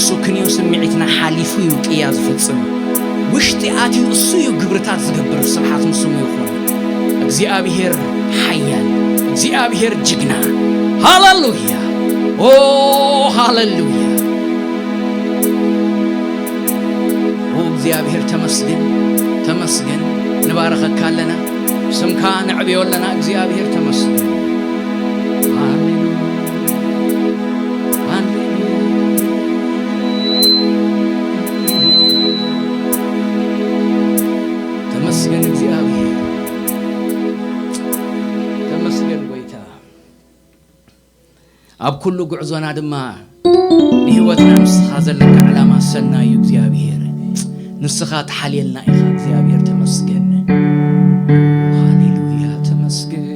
እሱ ክንዩ ስምዒትና ሓሊፉ እዩ ቅያ ዝፍጽም። ውሽጢ ኣትዩ እሱ እዩ ግብርታት ዝገብር። ስብሓት ንስሙ ይኹን። እግዚኣብሔር ሓያል፣ እግዚኣብሔር ጅግና። ሃሌሉያ! ኦ ሃሌሉያ! ኦ እግዚኣብሔር ተመስገን፣ ተመስገን። ንባረኸካ ኣለና፣ ስምካ ነዕብዮ ኣለና። እግዚኣብሔር ተመስገን። ሃሌሉያ! ሃሌሉያ! ተመስገን እግዚኣብሔር፣ ተመስገን ጎይታ። ኣብ ኩሉ ጉዕዞና ድማ ንህይወትና ንስኻ ዘለካ ዕላማ ሰናይ እዩ እግዚኣብሔር። ንስኻ ትሓልየልና ኢኻ እግዚኣብሔር፣ ተመስገን። ሃሌሉያ፣ ተመስገን።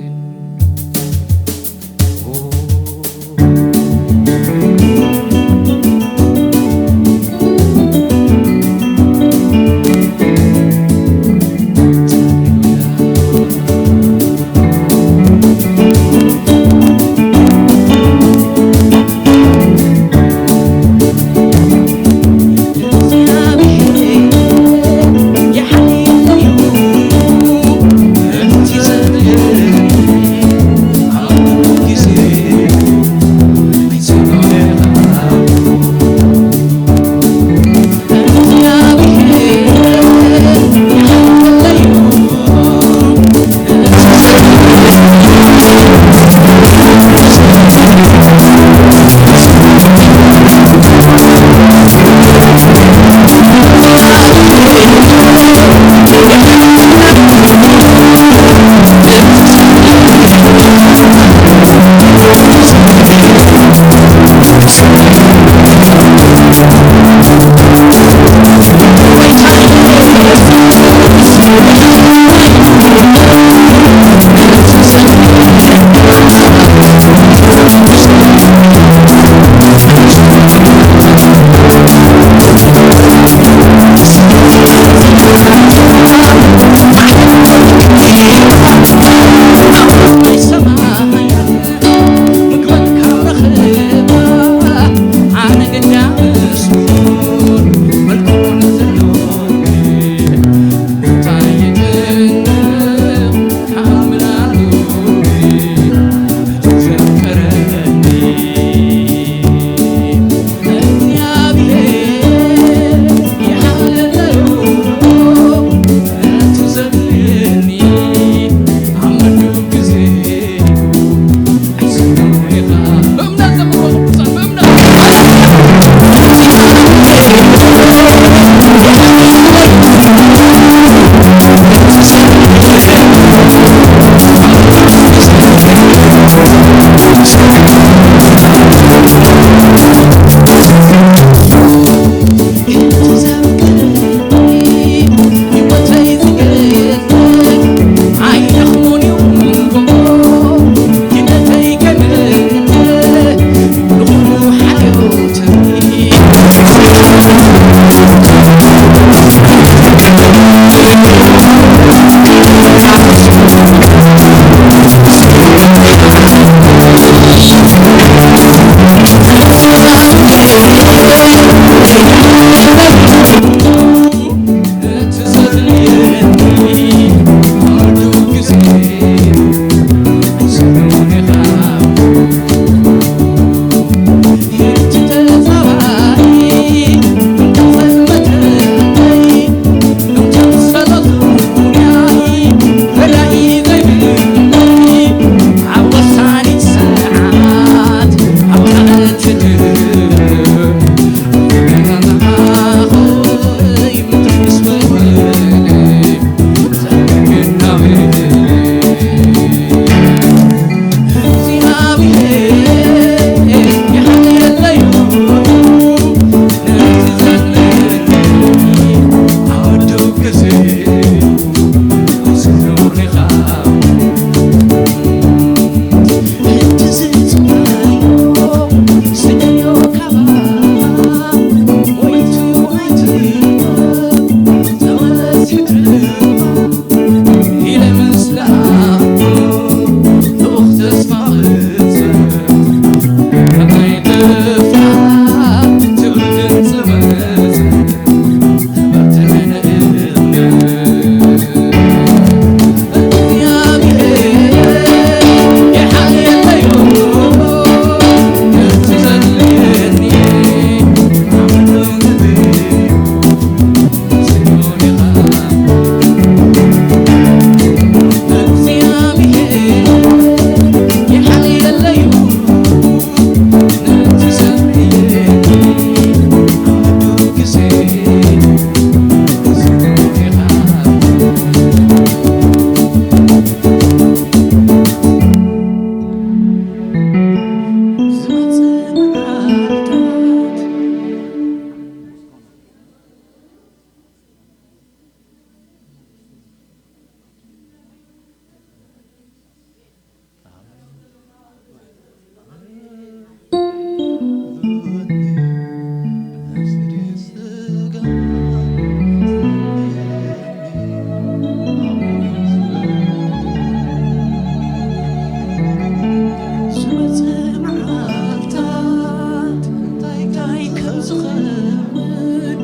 ዝኸውን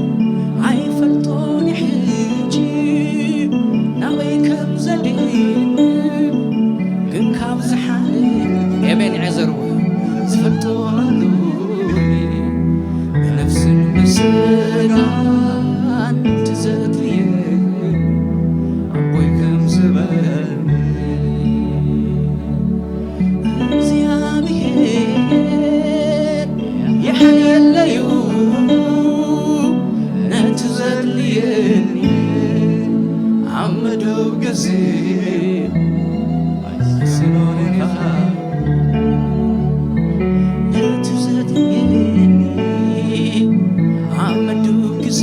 ኣይፈልጦን ሕጂ ናበይ ከም ዘድህን፣ ግን ካብ ዝሓል ኤቤንዔዘር ዝፈልጦ ኣሎ። ብነፍስን ብስጋን ትዘትየ ኣቦይ ከም ዝበልኒ እግዚኣብሔር የሕልየለዩ ነቲ ዘድልየኒ ኣብ መደብ ግዜ ስኖኔኻ ነቲ ዘድልየኒ ኣብ መደብ ግዜ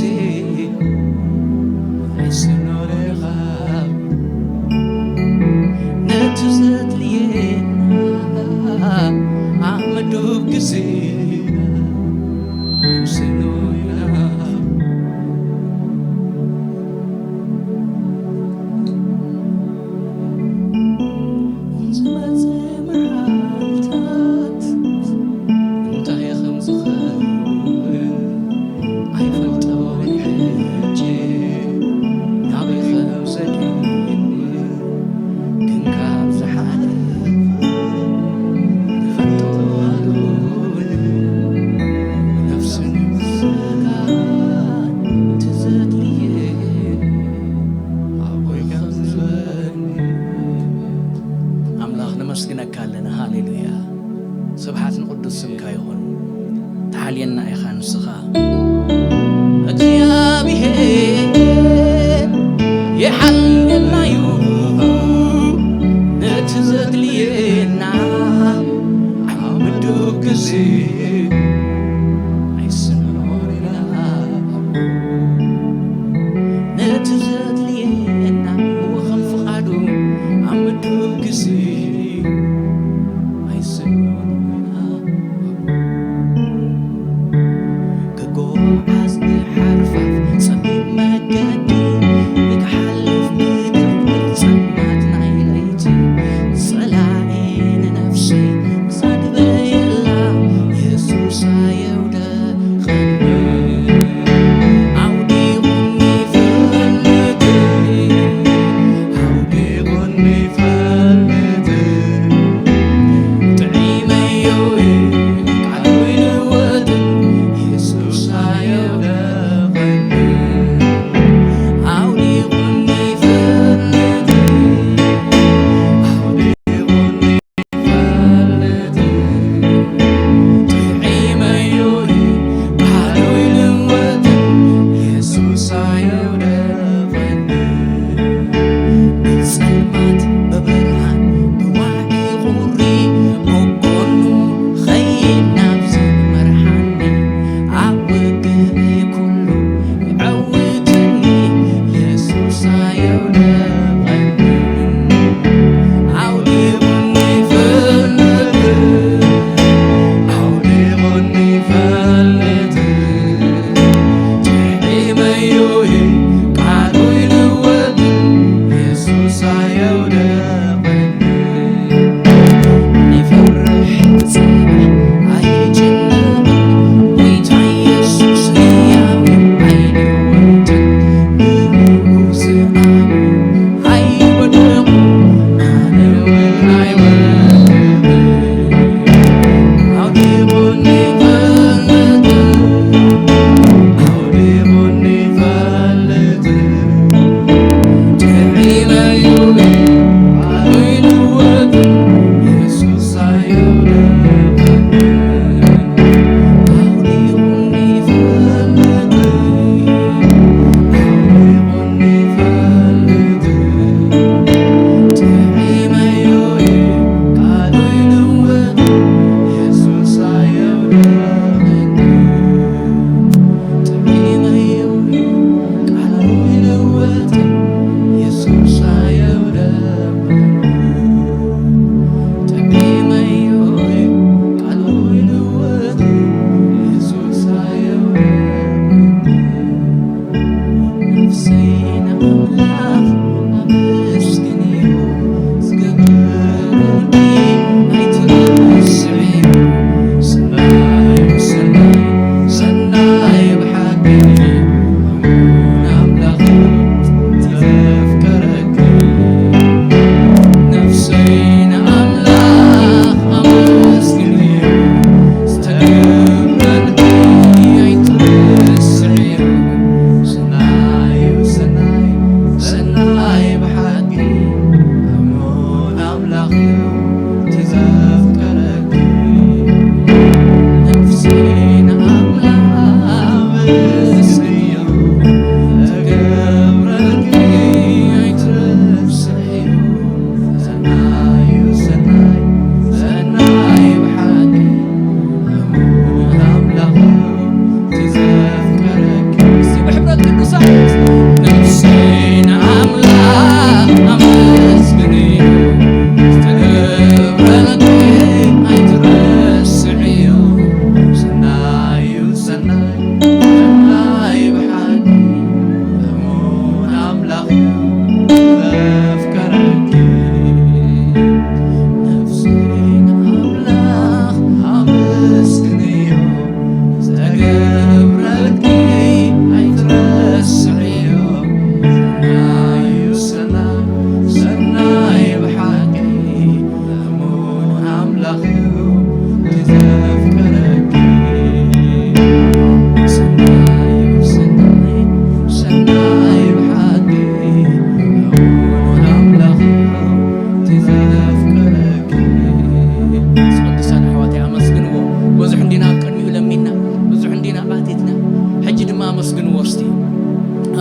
ድማ ኣመስግንዎ እስቲ፣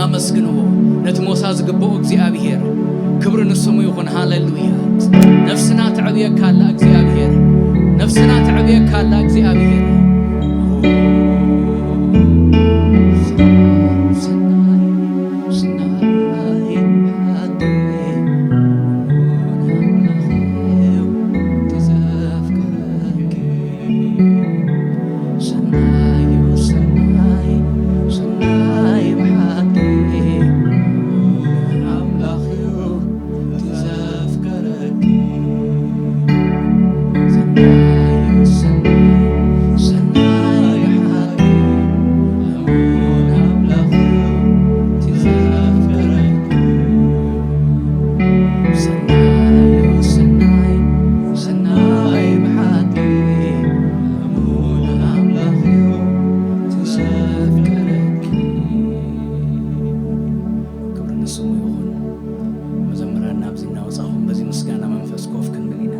ኣመስግንዎ። ነቲ ሞሳ ዝግብኦ እግዚኣብሔር ክብሪ ንስሙ ይኹን። ሃሌሉያ። ነፍስና ተዕብየካ ኣላ እግዚኣብሔር፣ ነፍስና ተዕብየካ ኣላ እግዚኣብሔር። ሰናይ፣ ሰናይ፣ ሰናይ ብሓቂ ኣምላኽ እዩ እቲ ዘፍቀረኪ። ሰናይ፣ ሰናይ፣ ሰናይ ብሓቂ ኣምላኽ እዩ እቲ ዘፍቀረኪ። ሰናይ፣ ሰናይ፣ ሰናይ ብሓቂ ኣምላኽ እዩ እቲ ዘፍቀረኪ። ክብሪ ንስሙ ይኹን። መዘምራን ናብዚ እናወጻኹም በዚ ምስጋና መንፈስ ኮፍ ክንብል ኢና።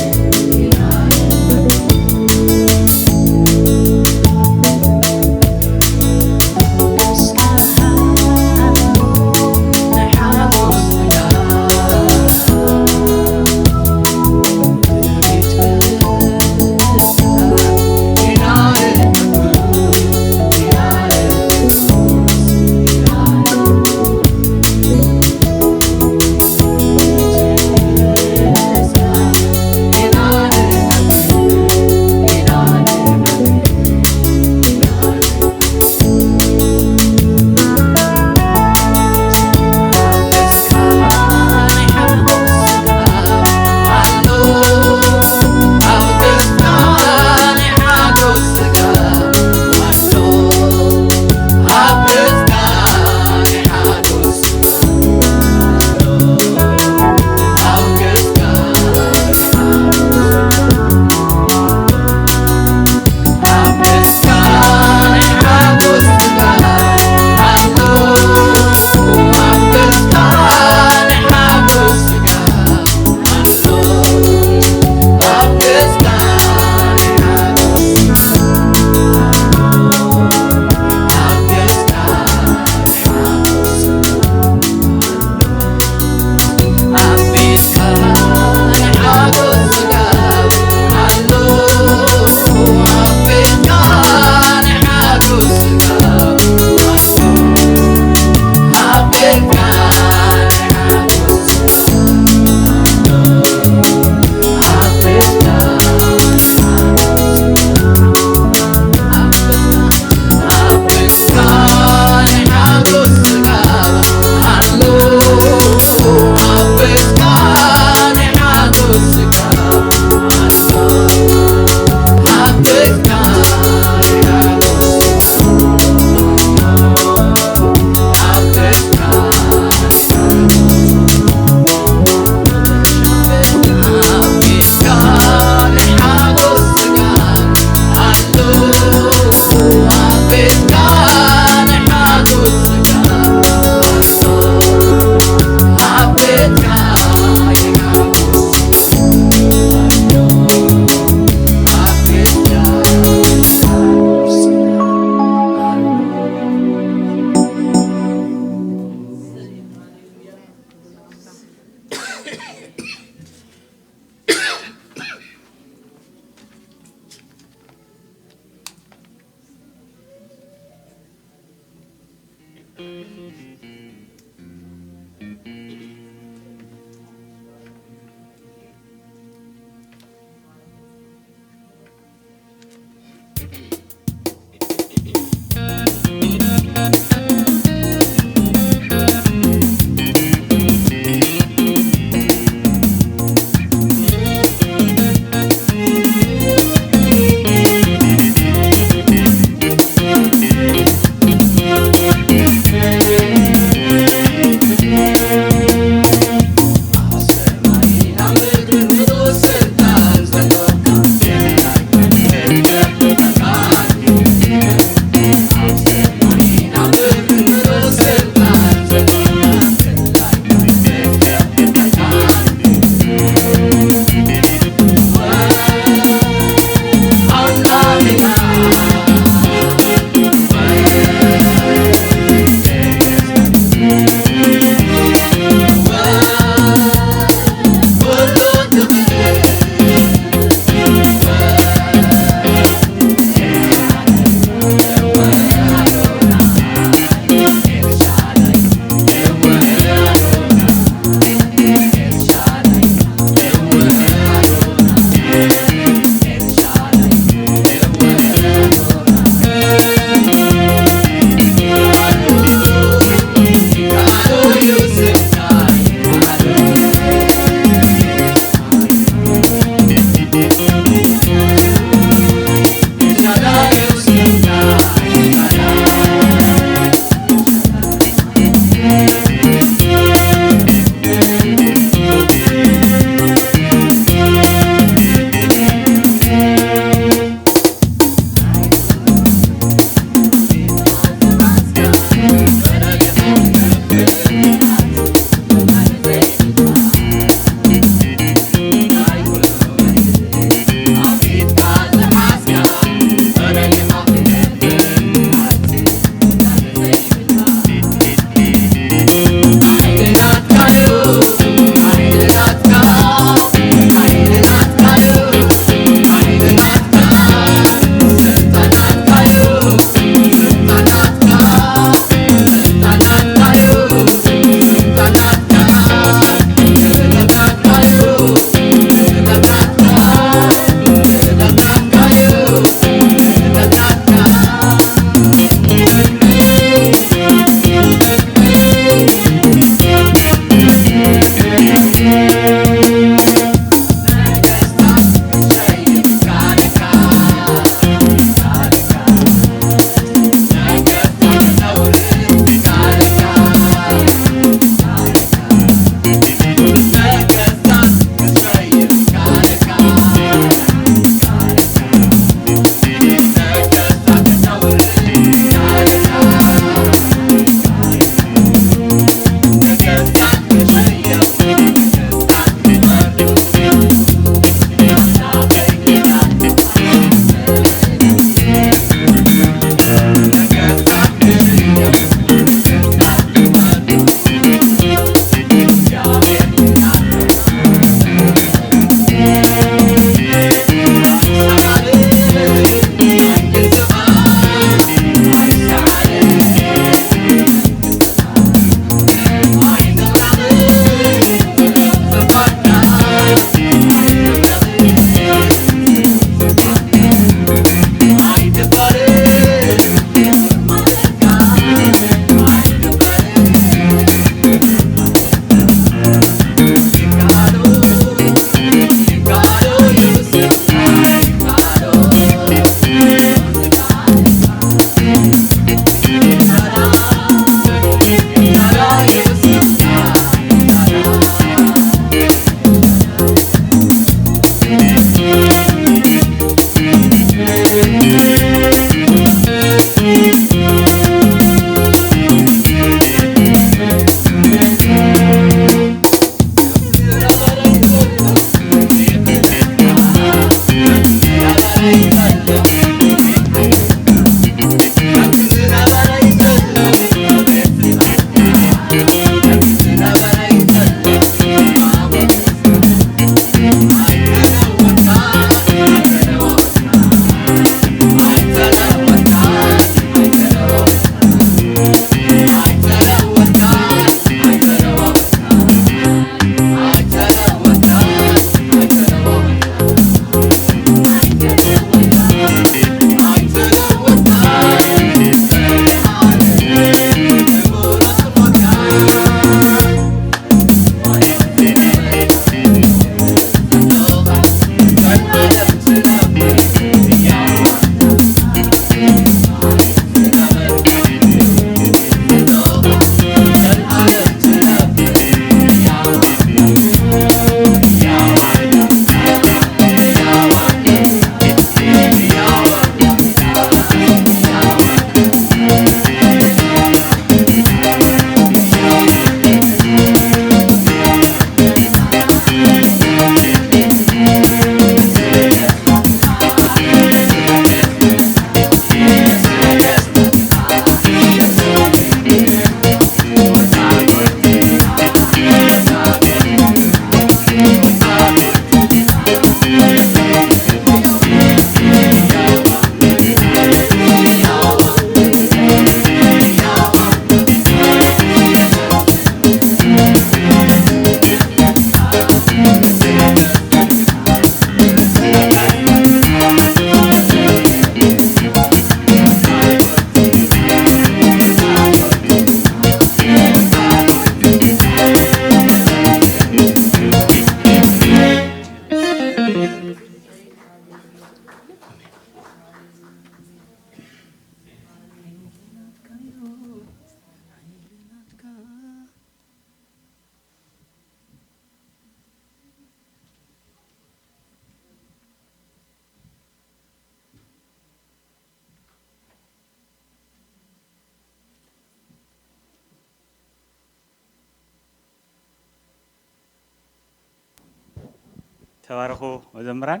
ተባረኹ መዘምራን።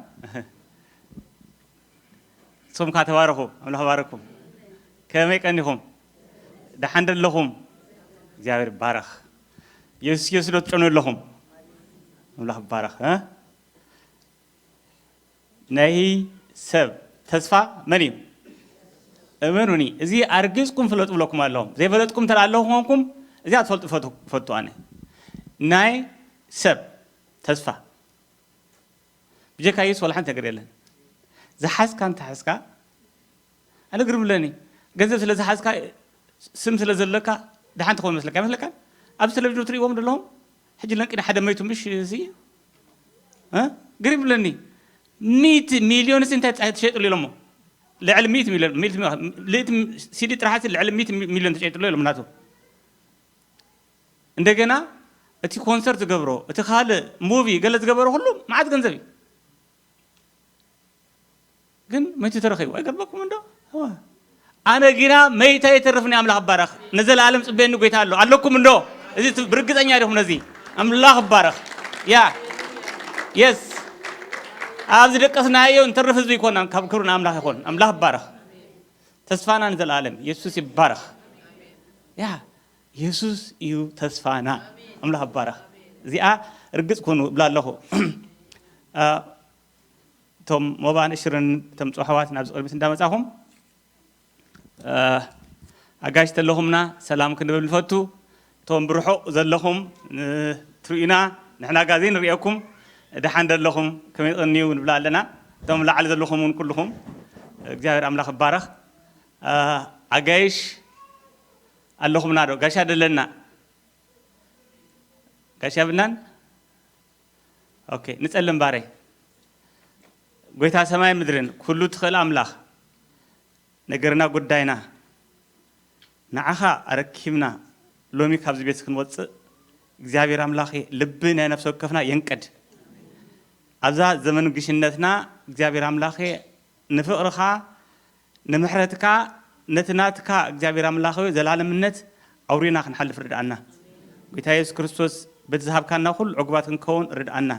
ንስኹም ከኣ ተባረኹ፣ ኣምላኽ ባረኩም። ከመይ ቀኒኹም? ደሓን ዶ ኣለኹም? እግዚኣብሔር ይባረኽ። የሱስ የሱስ ዶ ትጨኑ ኣለኹም? ኣምላኽ ይባረኽ፣ እ? ናይ ሰብ ተስፋ መን እዩ? እመኑኒ፣ እዚ ኣርጊጽኩም ፍለጡ ብለኩም ኣለኹም። ዘይፈለጥኩም እንተ ኣለኹ ኮንኩም፣ እዚኣ ትፈልጡ ፈቱ-፣ ፈቱ ኣነ። ናይ ሰብ ተስፋ። ብጀካ የሱስ ዋላ ሓንቲ ነገር የለን። ዝሓዝካ እንተሓዝካ፣ ኣነ ግርም ብለኒ። ገንዘብ ስለ ዝሓዝካ፣ ስም ስለ ዘለካ፣ ደሓን ትኸውን መስለካ ይመስለካ? ኣብ ቴሌቪዥን ትርእይዎም ዘለኹም፣ ሕጂ ለንቂና ሓደ መይቱ ምሽ እዚ፣ እ? ግርም ብለኒ። ሚእቲ ሚልዮንስ እንታይ ጻ-፣ ትሸጥሉ ኢሎሞ? ልዕሊ ሚእቲ ሚልዮን፣ ሚእቲ ሚልዮን፣ ልእቲ ሲዲ ጥራሓሲ ልዕሊ ሚእቲ ሚልዮን ትሸጥሉ ኢሎም ናቱ። እንደገና እቲ ኮንሰርት ዝገብሮ፣ እቲ ካልእ ሙቪ ገለ ዝገበሮ ኩሉ መዓት ገንዘብ እዩ። ግን መይቱ ተረኺቡ። ኣይገርመኩም እንዶ? እዋ። ኣነ ግና መይታ ኣይተርፍን እየ፣ ኣምላኽ ይባረኽ። ንዘለኣለም ጽበየኒ ጎይታ ኣሎ። ኣለኩም እንዶ? እዚ ት-፣ ብርግጸኛ ዲኹም ነዚ? ኣምላኽ ይባረኽ። ያ። የስ። ኣብዚ ደቀስናዮ እንተርፍ ህዝቢ ይኮናን፣ ካብ ክብሪ ንኣምላኽ ይኹን። ኣምላኽ ይባረኽ። ተስፋና ንዘለኣለም። የሱስ ይባረኽ። ያ። የሱስ እዩ ተስፋና። ኣምላኽ ይባረኽ። እዚኣ ርግጽ ኩኑ እብላ ኣለኹ። እ፣ እቶም ሞባን እሽርን እቶም ጽዋሕዋት ናብዚ ቅድሚት እንዳመጻኹም፣ እ፣ ኣጋይሽ ተለኹምና ሰላም ክንብል ንፈቱ። እቶም ብርሑቕ ዘለኹም፣ እ፣ ትርእዩና፣ ንሕና ጋዜ ንርእየኩም። ደሓን ደለኹም፣ ከመይ ትቕንዩ ንብላ ኣለና። እቶም ላዕሊ ዘለኹም እውን ኩልኹም፣ እግዚኣብሔር ኣምላኽ ይባረኽ። እ፣ ኣጋይሽ ኣለኹምና ዶ? ጋሻ ደለና? ጋሻ ብናን? ኦኬ፣ ንጸልም ባረይ። ጎይታ ሰማይ ምድርን ኩሉ ትኽእል ኣምላኽ፣ ነገርና ጉዳይና ንዓኻ ኣረኪብና ሎሚ ካብዚ ቤት ክንወጽእ እግዚኣብሔር ኣምላኸ ልቢ ናይ ነፍሲ ወከፍና የንቅድ። ኣብዛ ዘመን ግሽነትና እግዚኣብሔር ኣምላኸ ንፍቕርኻ ንምሕረትካ ነቲ ናትካ እግዚኣብሔር ኣምላኽ ሆይ ዘላለምነት ኣውሪና ክንሓልፍ ርድኣና። ጎይታ የሱስ ክርስቶስ በቲ ዝሃብካና ኩሉ ዕጉባት ክንከውን ርድኣና።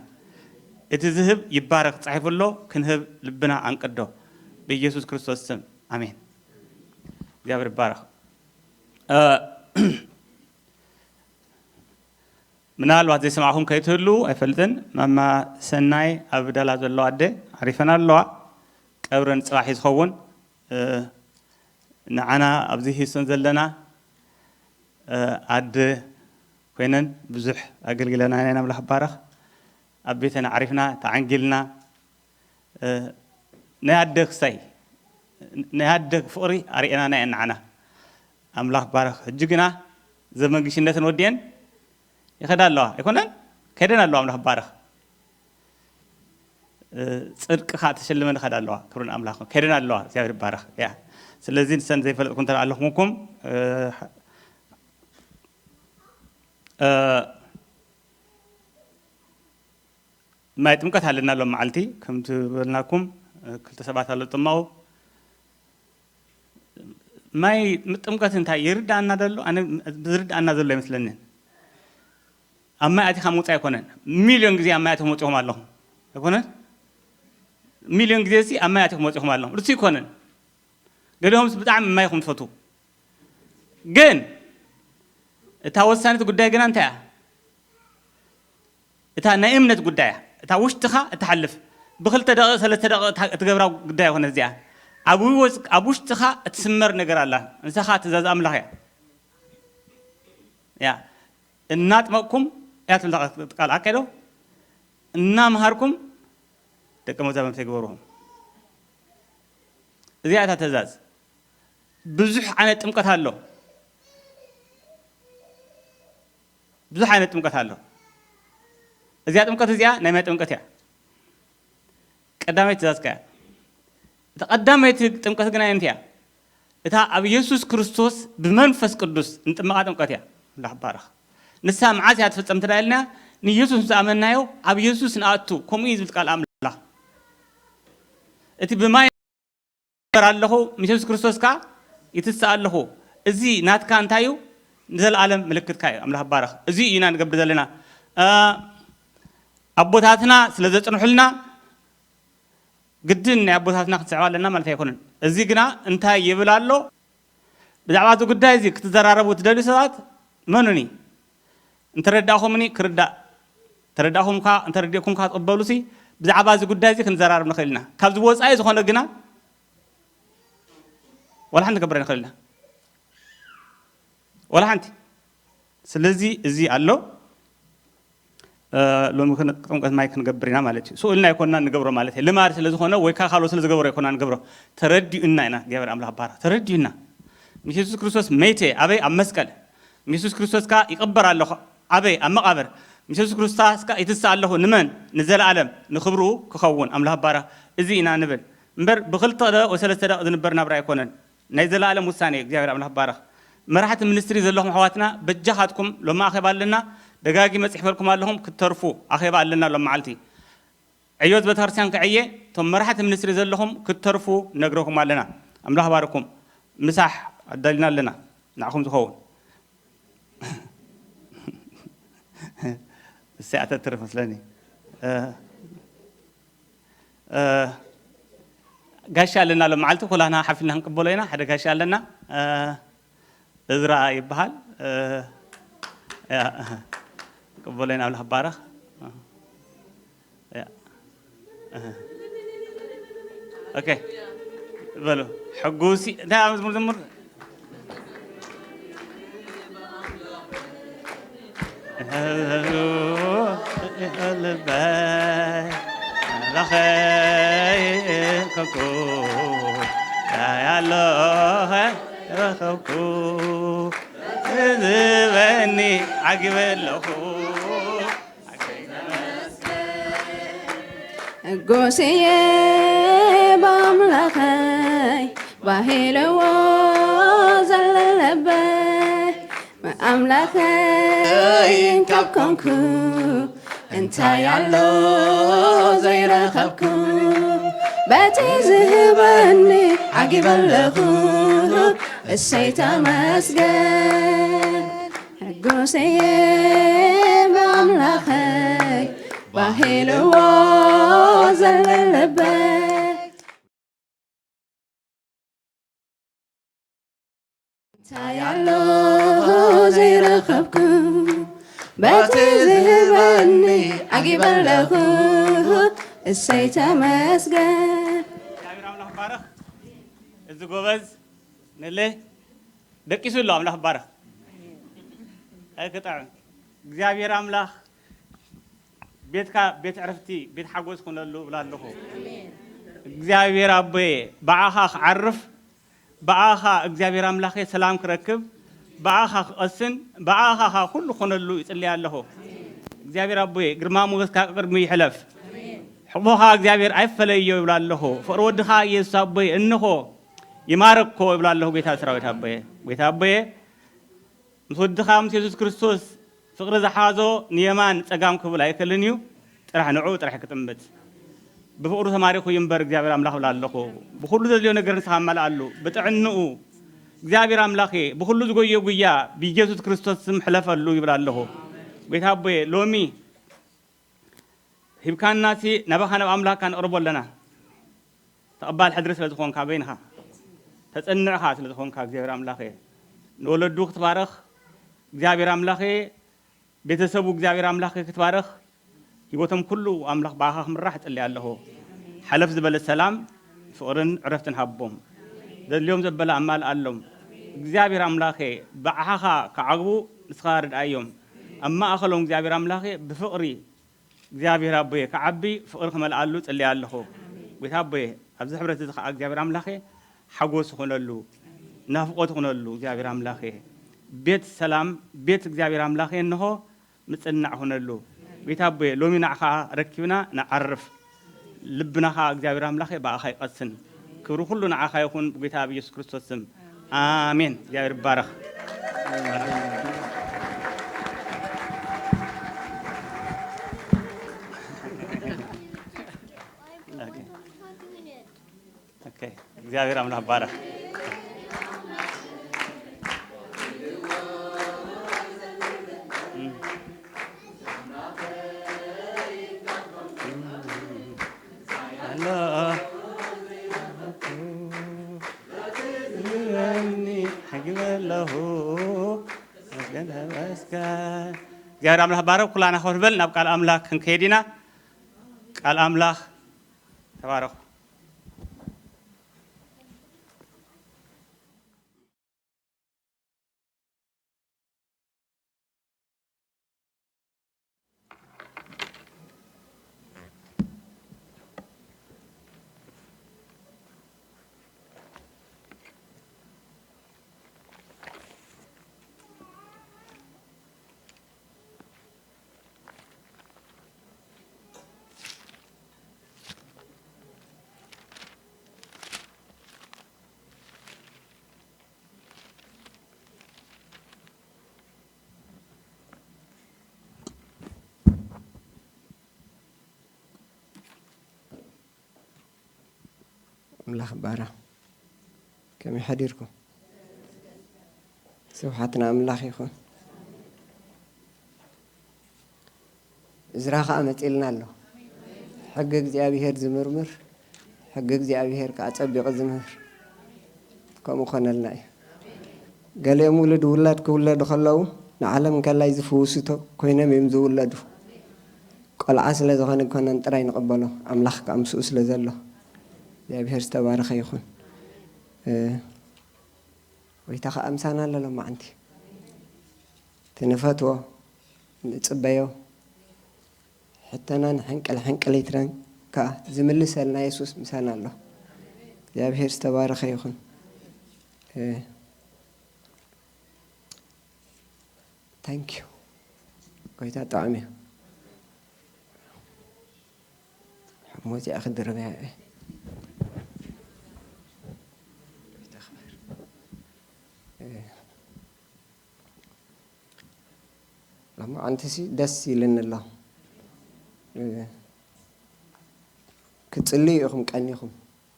እቲ ዝህብ ይባረክ ተጻሒፉ ኣሎ፣ ክንህብ ልብና ኣንቅዶ። ብኢየሱስ ክርስቶስ ስም ኣሜን። እግዚኣብሔር ይባረክ። እ፣ ምናልባት ዘይሰማዕኹም ከይትህሉ ኣይፈልጥን። ማማ ሰናይ ኣብ ዳላ ዘለዋ ኣደ ዓሪፈን ኣለዋ። ቀብረን ጽባሕ እዩ ዝኸውን። እ፣ ንዓና ኣብዚ ሂውስተን ዘለና፣ እ፣ ኣደ ኮይነን ብዙሕ ኣገልግለና ኢና። ኣምላኽ ይባረኽ። ኣብ ቤተን ዓሪፍና ተዓንጊልና፣ እ፣ ናይ ኣደ ክሳይ ናይ ኣደ ፍቕሪ ኣርእየናና እየን ንዓና። ኣምላኽ ይባረኽ። ሕጂ ግና ዘመን ግሽነተን ወዲአን ይኸዳ ኣለዋ ኣይኮነን? ከይደን ኣለዋ። ኣምላኽ ይባረኽ። እ፣ ጽድቂ ኸኣ ተሸልመን ይኸዳ ኣለዋ። ክብሪ ንኣምላኽ። ከይደን ኣለዋ። እግዚኣብሔር ይባረኽ። ያ። ስለዚ ንሰን ዘይፈለጥኩም እንተ ኣለኹምኩም፣ እ፣ እ፣ ማይ ጥምቀት ኣለና ሎም መዓልቲ፣ ከምቲ ዝበልናኩም፣ እ፣ ክልተ ሰባት ኣሎ ጥማቑ። ማይ ጥምቀት እንታይ ይርድኣና ደሎ? ኣነ ዝርድኣና ዘሎ ኣይመስለንን። ኣብ ማይ ኣቲኻ ምውጻእ ኣይኮነን። ሚልዮን ግዜ ኣብ ማይ ኣቲኹም ወጺኹም ኣለኹም። ኣይኮነን? ሚልዮን ግዜ እዚ ኣብ ማይ ኣቲኹም ወጺኹም ኣለኹም። ርሱ ኣይኮነን። ገሊኦምስ ብጣዕሚ ማይ ኢኹም ትፈትዉ። ግን እታ ወሳኒት ጉዳይ ግና እንታይ እያ? እታ ናይ እምነት ጉዳይ እያ። እታ ውሽጥኻ እትሓልፍ፣ ብኽልተ ደቂቕ፣ ሰለስተ ደቂቕ እታ እትገብራ ጉዳይ ኣይኮነ እዚኣ። ኣብ ውስ-፣ ኣብ ውሽጥኻ እትስመር ነገር ኣላ። ንሳ ኸኣ ትእዛዝ ኣምላኽ እያ። ያ፣ እናጥመቕኩም እያ ትብል እታ ቃል፣ ኣካይዶ? እናምሃርኩም ደቀ መዛሙርተይ ግበርዎም። እዚኣ እታ ትእዛዝ። ብዙሕ ዓይነት ጥምቀት ኣሎ። ብዙሕ ዓይነት ጥምቀት ኣሎ። እዚኣ ጥምቀት እዚኣ ናይ ማይ ጥምቀት እያ። ቀዳመይቲ ትእዛዝ ከ እያ። እታ ቀዳመይቲ ጥምቀት ግን ኣየነይቲ እያ? እታ ኣብ የሱስ ክርስቶስ ብመንፈስ ቅዱስ እንጥመቓ ጥምቀት እያ። ኣምላኽ ይባረኽ። ንሳ መዓስ እያ ትፍጸም እንተ ኢልና፣ ንየሱስ ምስ ኣመንናዮ ኣብ የሱስ ንኣቱ፣ ከምኡ እዩ ዝብል ቃል ኣምላኽ። እቲ ብማይ እምበር ኣለኹ፣ ምስ የሱስ ክርስቶስ ከኣ ይትስእ ኣለኹ። እዚ ናትካ እንታይ እዩ? ንዘለኣለም ምልክትካ እዩ። ኣምላኽ ይባረኽ። እዚ ኢና ንገብር ዘለና። እ፣ ኣቦታትና ስለ ዘጽንሑልና ግድን ናይ ኣቦታትና ክትስዕባ ኣለና ማለት ኣይኮነን። እዚ ግና እንታይ ይብል ኣሎ? ብዛዕባ እዚ ጉዳይ እዚ ክትዘራረቡ ትደልዩ ሰባት መኑኒ? እንተረዳእኹምኒ ክርዳእ፣ ተረዳእኹም ከኣ፣ እንተረዲእኩም ከኣ ትቕበሉሲ፣ ብዛዕባ እዚ ጉዳይ እዚ ክንዘራረብ ንኽእል ኢና። ካብዚ ወጻኢ ዝኾነ ግና ዋላ ሓንቲ ክንገብር ኣይንኽእል ኢና። ዋላ ሓንቲ። ስለዚ እዚ ኣሎ። እ፣ ሎሚ ክን-፣ ጥምቀት ማይ ክንገብር ኢና ማለት እዩ። ስኡልና ኣይኮንና ንገብሮ ማለት እዩ። ልማድ ስለ ዝኾነ ወይ ከዓ ካልኦት ስለ ዝገብሮ ኣይኮንና ንገብሮ። ተረዲኡና ኢና። እግዚኣብሔር ኣምላኽ ባርኽ። ተረዲኡና። ምስ የሱስ ክርስቶስ መይተ ኣበይ? ኣብ መስቀል። ምስ የሱስ ክርስቶስ ከኣ ይቕበር ኣለኹ። ኣበይ? ኣብ መቓብር። ምስ የሱስ ክርስቶስ ከኣ ይትስእ ኣለኹ። ንመን? ንዘለኣለም። ንኽብሩ ክኸውን። ኣምላኽ ባርኽ። እዚ ኢና ንብል። እምበር ብኽልተ ደቕ ወሰለስተ ደቕ ዝንበር ናብራ ኣይኮነን። ናይ ዘለኣለም ውሳኔ እዩ። እግዚኣብሔር ኣምላኽ ባረኽ። መራሕቲ ሚኒስትሪ ዘለኹም ኣሕዋትና፣ በጃኻትኩም፣ ሎሚ ኣኼባ ኣለና፣ ደጋጊመ ጽሒፈልኩም ኣለኹም፣ ክትተርፉ ኣኼባ ኣለና ሎም መዓልቲ። ዕዮት ቤተክርስትያን ክዕየ፣ እቶም መራሕቲ ሚኒስትሪ ዘለኹም ክትተርፉ ነግረኩም ኣለና። ኣምላኽ ባርኩም። ምሳሕ ኣዳሊና ኣለና፣ ንዓኹም ዝኸውን። እሰይ፣ ኣተትርፍ መስለኒ። እ፣ እ፣ ጋሻ ኣለና፣ ሎም መዓልቲ ኩላና ሓፊልና ክንቅበሎ ኢና። ሓደ ጋሻ ኣለና፣ እ፣ እዝራ ይበሃል። እ፣ ያ፣ ክንቅበሎ ኢና። ኣምላኽ ባረኽ። ያ። ኦኬ። በሉ። ሕጉሲ፣ እንታይ ኣብ መዝሙር ዘምር? ልበይ ኣምላኸይ ከብኩ ያለኸ ረኸብኩ ዝበኒ ዓጊበ ኣለኹ። ሕጎስየ ብኣምላኸይ ባሂልዎ ዘሎ ልበይ ብኣምላኸይ ካብ ኮንኩ እንታይ ኣሎ ዘይረኸብኩ? በቲ ዝህበኒ ዓጊበ ኣለኹ። እሰይ ተመስገን። ሕጎሰየ ብኣምላኸይ ባሂልዎ ዘሎ ልበይ እንታይ ኣሎ ዘይረኸብኩ? በቲ ዝህበኒ ዓጊበ ኣለኹ። እሰይ ተመስገን። እግዚኣብሔር ኣምላኽ ባረኽ። እዚ ጎበዝ ንለ ደቂሱ ኣሎ። ኣምላኽ ባረኽ። ኣይክጥዕም። እግዚኣብሔር ኣምላኽ ቤትካ ቤት ዕረፍቲ፣ ቤት ሓጎስ ኩነሉ እብላ ኣለኹ። እግዚኣብሔር ኣቦየ፣ ብኣኻ ክዓርፍ፣ ብኣኻ እግዚኣብሔር ኣምላኸ ሰላም ክረክብ፣ ብኣኻ ክቐስን፣ ብኣኻ ኸኣ ኩሉ ኩነሉ ይጽልይ ኣለኹ። እግዚኣብሔር ኣቦየ፣ ግርማ ሞገስካ ቅድሚ ይሕለፍ። ሕቕፎኻ እግዚኣብሔር ኣይፈለዮ ይብላ ኣለኹ። ፍቕሪ ወድኻ ኢየሱስ ኣቦየ፣ እንሆ ይማረኮ ይብላ ኣለኹ። ጌታ ሰራዊት ኣቦየ፣ ጌታ ኣቦየ፣ ምስ ወድኻ ምስ የሱስ ክርስቶስ ፍቕሪ ዝሓዞ ንየማን ጸጋም ክብል ኣይክእልን እዩ። ጥራሕ ንዕኡ ጥራሕ ክጥምት። ብፍቕሩ ተማሪኹ ይንበር እግዚኣብሔር ኣምላኽ እብላ ኣለኹ። ብኹሉ ዘድልዮ ነገር ንስኻ ኣማልኣሉ። ብጥዕንኡ እግዚኣብሔር ኣምላኸ፣ ብኹሉ ዝጎዮ ጉያ ብኢየሱስ ክርስቶስ ስም ሕለፈሉ ይብል ኣለኹ። ጌታ ኣቦየ፣ ሎሚ ሂብካናሲ ናባኻ ናብ ኣምላኽካ ነቕርቦ ኣለና። ተቐባል ሕድሪ ስለ ዝኾንካ በይንኻ ተጸንዕኻ ስለ ዝኾንካ እግዚኣብሔር ኣምላኸ ንወለዱ ክትባርኽ እግዚኣብሔር ኣምላኸ ቤተሰቡ እግዚኣብሔር ኣምላኸ ክትባርኽ ህይወቶም ኩሉ ኣምላኽ ብኣኻ ክምራሕ እጽሊ ኣለኹ። ሓለፍ ዝበለ ሰላም ፍቕርን ዕረፍትን ሃቦም። ዘድልዮም ዘበለ ኣማልኣሎም። እግዚኣብሔር ኣምላኸ ብኣኻ ክዓግቡ ንስኻ ርድኣዮም። ኣብ ማእኸሎም እግዚኣብሔር ኣምላኸ ብፍቕሪ እግዚኣብሔር ኣቦየ ክዓቢ ፍቕሪ ክመልኣሉ ጽልያ ኣለኹ። ጐይታ ኣቦየ ኣብዚ ሕብረት እዚ ኸዓ እግዚኣብሔር ኣምላኸ ሓጎስ ይኹነሉ፣ ናፍቖት ይኹነሉ እግዚኣብሔር ኣምላኸ። ቤት ሰላም ቤት እግዚኣብሔር ኣምላኸ እንሆ ምጽንናዕ ይኹነሉ። ጐይታ ኣቦየ ሎሚ ንዓኻ ረኪብና ንዓርፍ። ልብና ኸዓ እግዚኣብሔር ኣምላኸ ብኣኻ ይቐስን። ክብሪ ኩሉ ንዓኻ ይኹን ብጐይታ ብኢየሱስ ክርስቶስ ስም። ኣሜን። እግዚኣብሔር ይባረኽ። ኦኬ። ኦኬ። እግዚኣብሔር ኣምላኽ ባረኽ። እም። ኣለኹ። መስገን ተመስገን። እግዚኣብሔር ኣምላኽ ባረክ። ኩላና ኮፍ በል፣ ናብ ቃል ኣምላኽ ክንከይድ ኢና። ቃል ኣምላኽ ተባረኹ። ኣምላኽ ባራ፣ ከመይ ሓዲርኩም? ስብሓት ንኣምላኽ ይኹን። እዝራ ኸዓ መጺልና ኣሎ። ሕጊ እግዚኣብሔር ዝምርምር፣ ሕጊ እግዚኣብሔር ከዓ ጸቢቑ ዝምህር። ከምኡ ኾነልና እዩ። ገሊኦም ውሉድ ውላድ ክውለዱ ከለዉ ንዓለም እንከላይ ዝፍውሱ ተ-፣ ኮይኖም እዮም ዝውለዱ። ቆልዓ ስለ ዝኾነ ኣይኮነን ጥራይ ንቕበሎ፣ ኣምላኽ ከዓ ምስኡ ስለ ዘሎ። እግዚኣብሔር ዝተባረኸ ይኹን። እ፣ ጎይታ ኸኣ ምሳና ኣሎ ሎማዓንቲ። እቲ ንፈትዎ፣ ንጽበዮ፣ ሕቶናን ሕንቅል ሕንቅሊትናን ከኣ ዝምልሰልና የሱስ ምሳና ኣሎ። እግዚኣብሔር ዝተባረኸ ይኹን። እ፣ ታንክ ዩ። ጎይታ ጥዑም እዩ። ሕሞዚኣ ክድርበያ እየ። ሎማዓንትሲ ደስ ኢልኒ ኣሎ። ክትጽልዩ ኢኹም ቀኒኹም።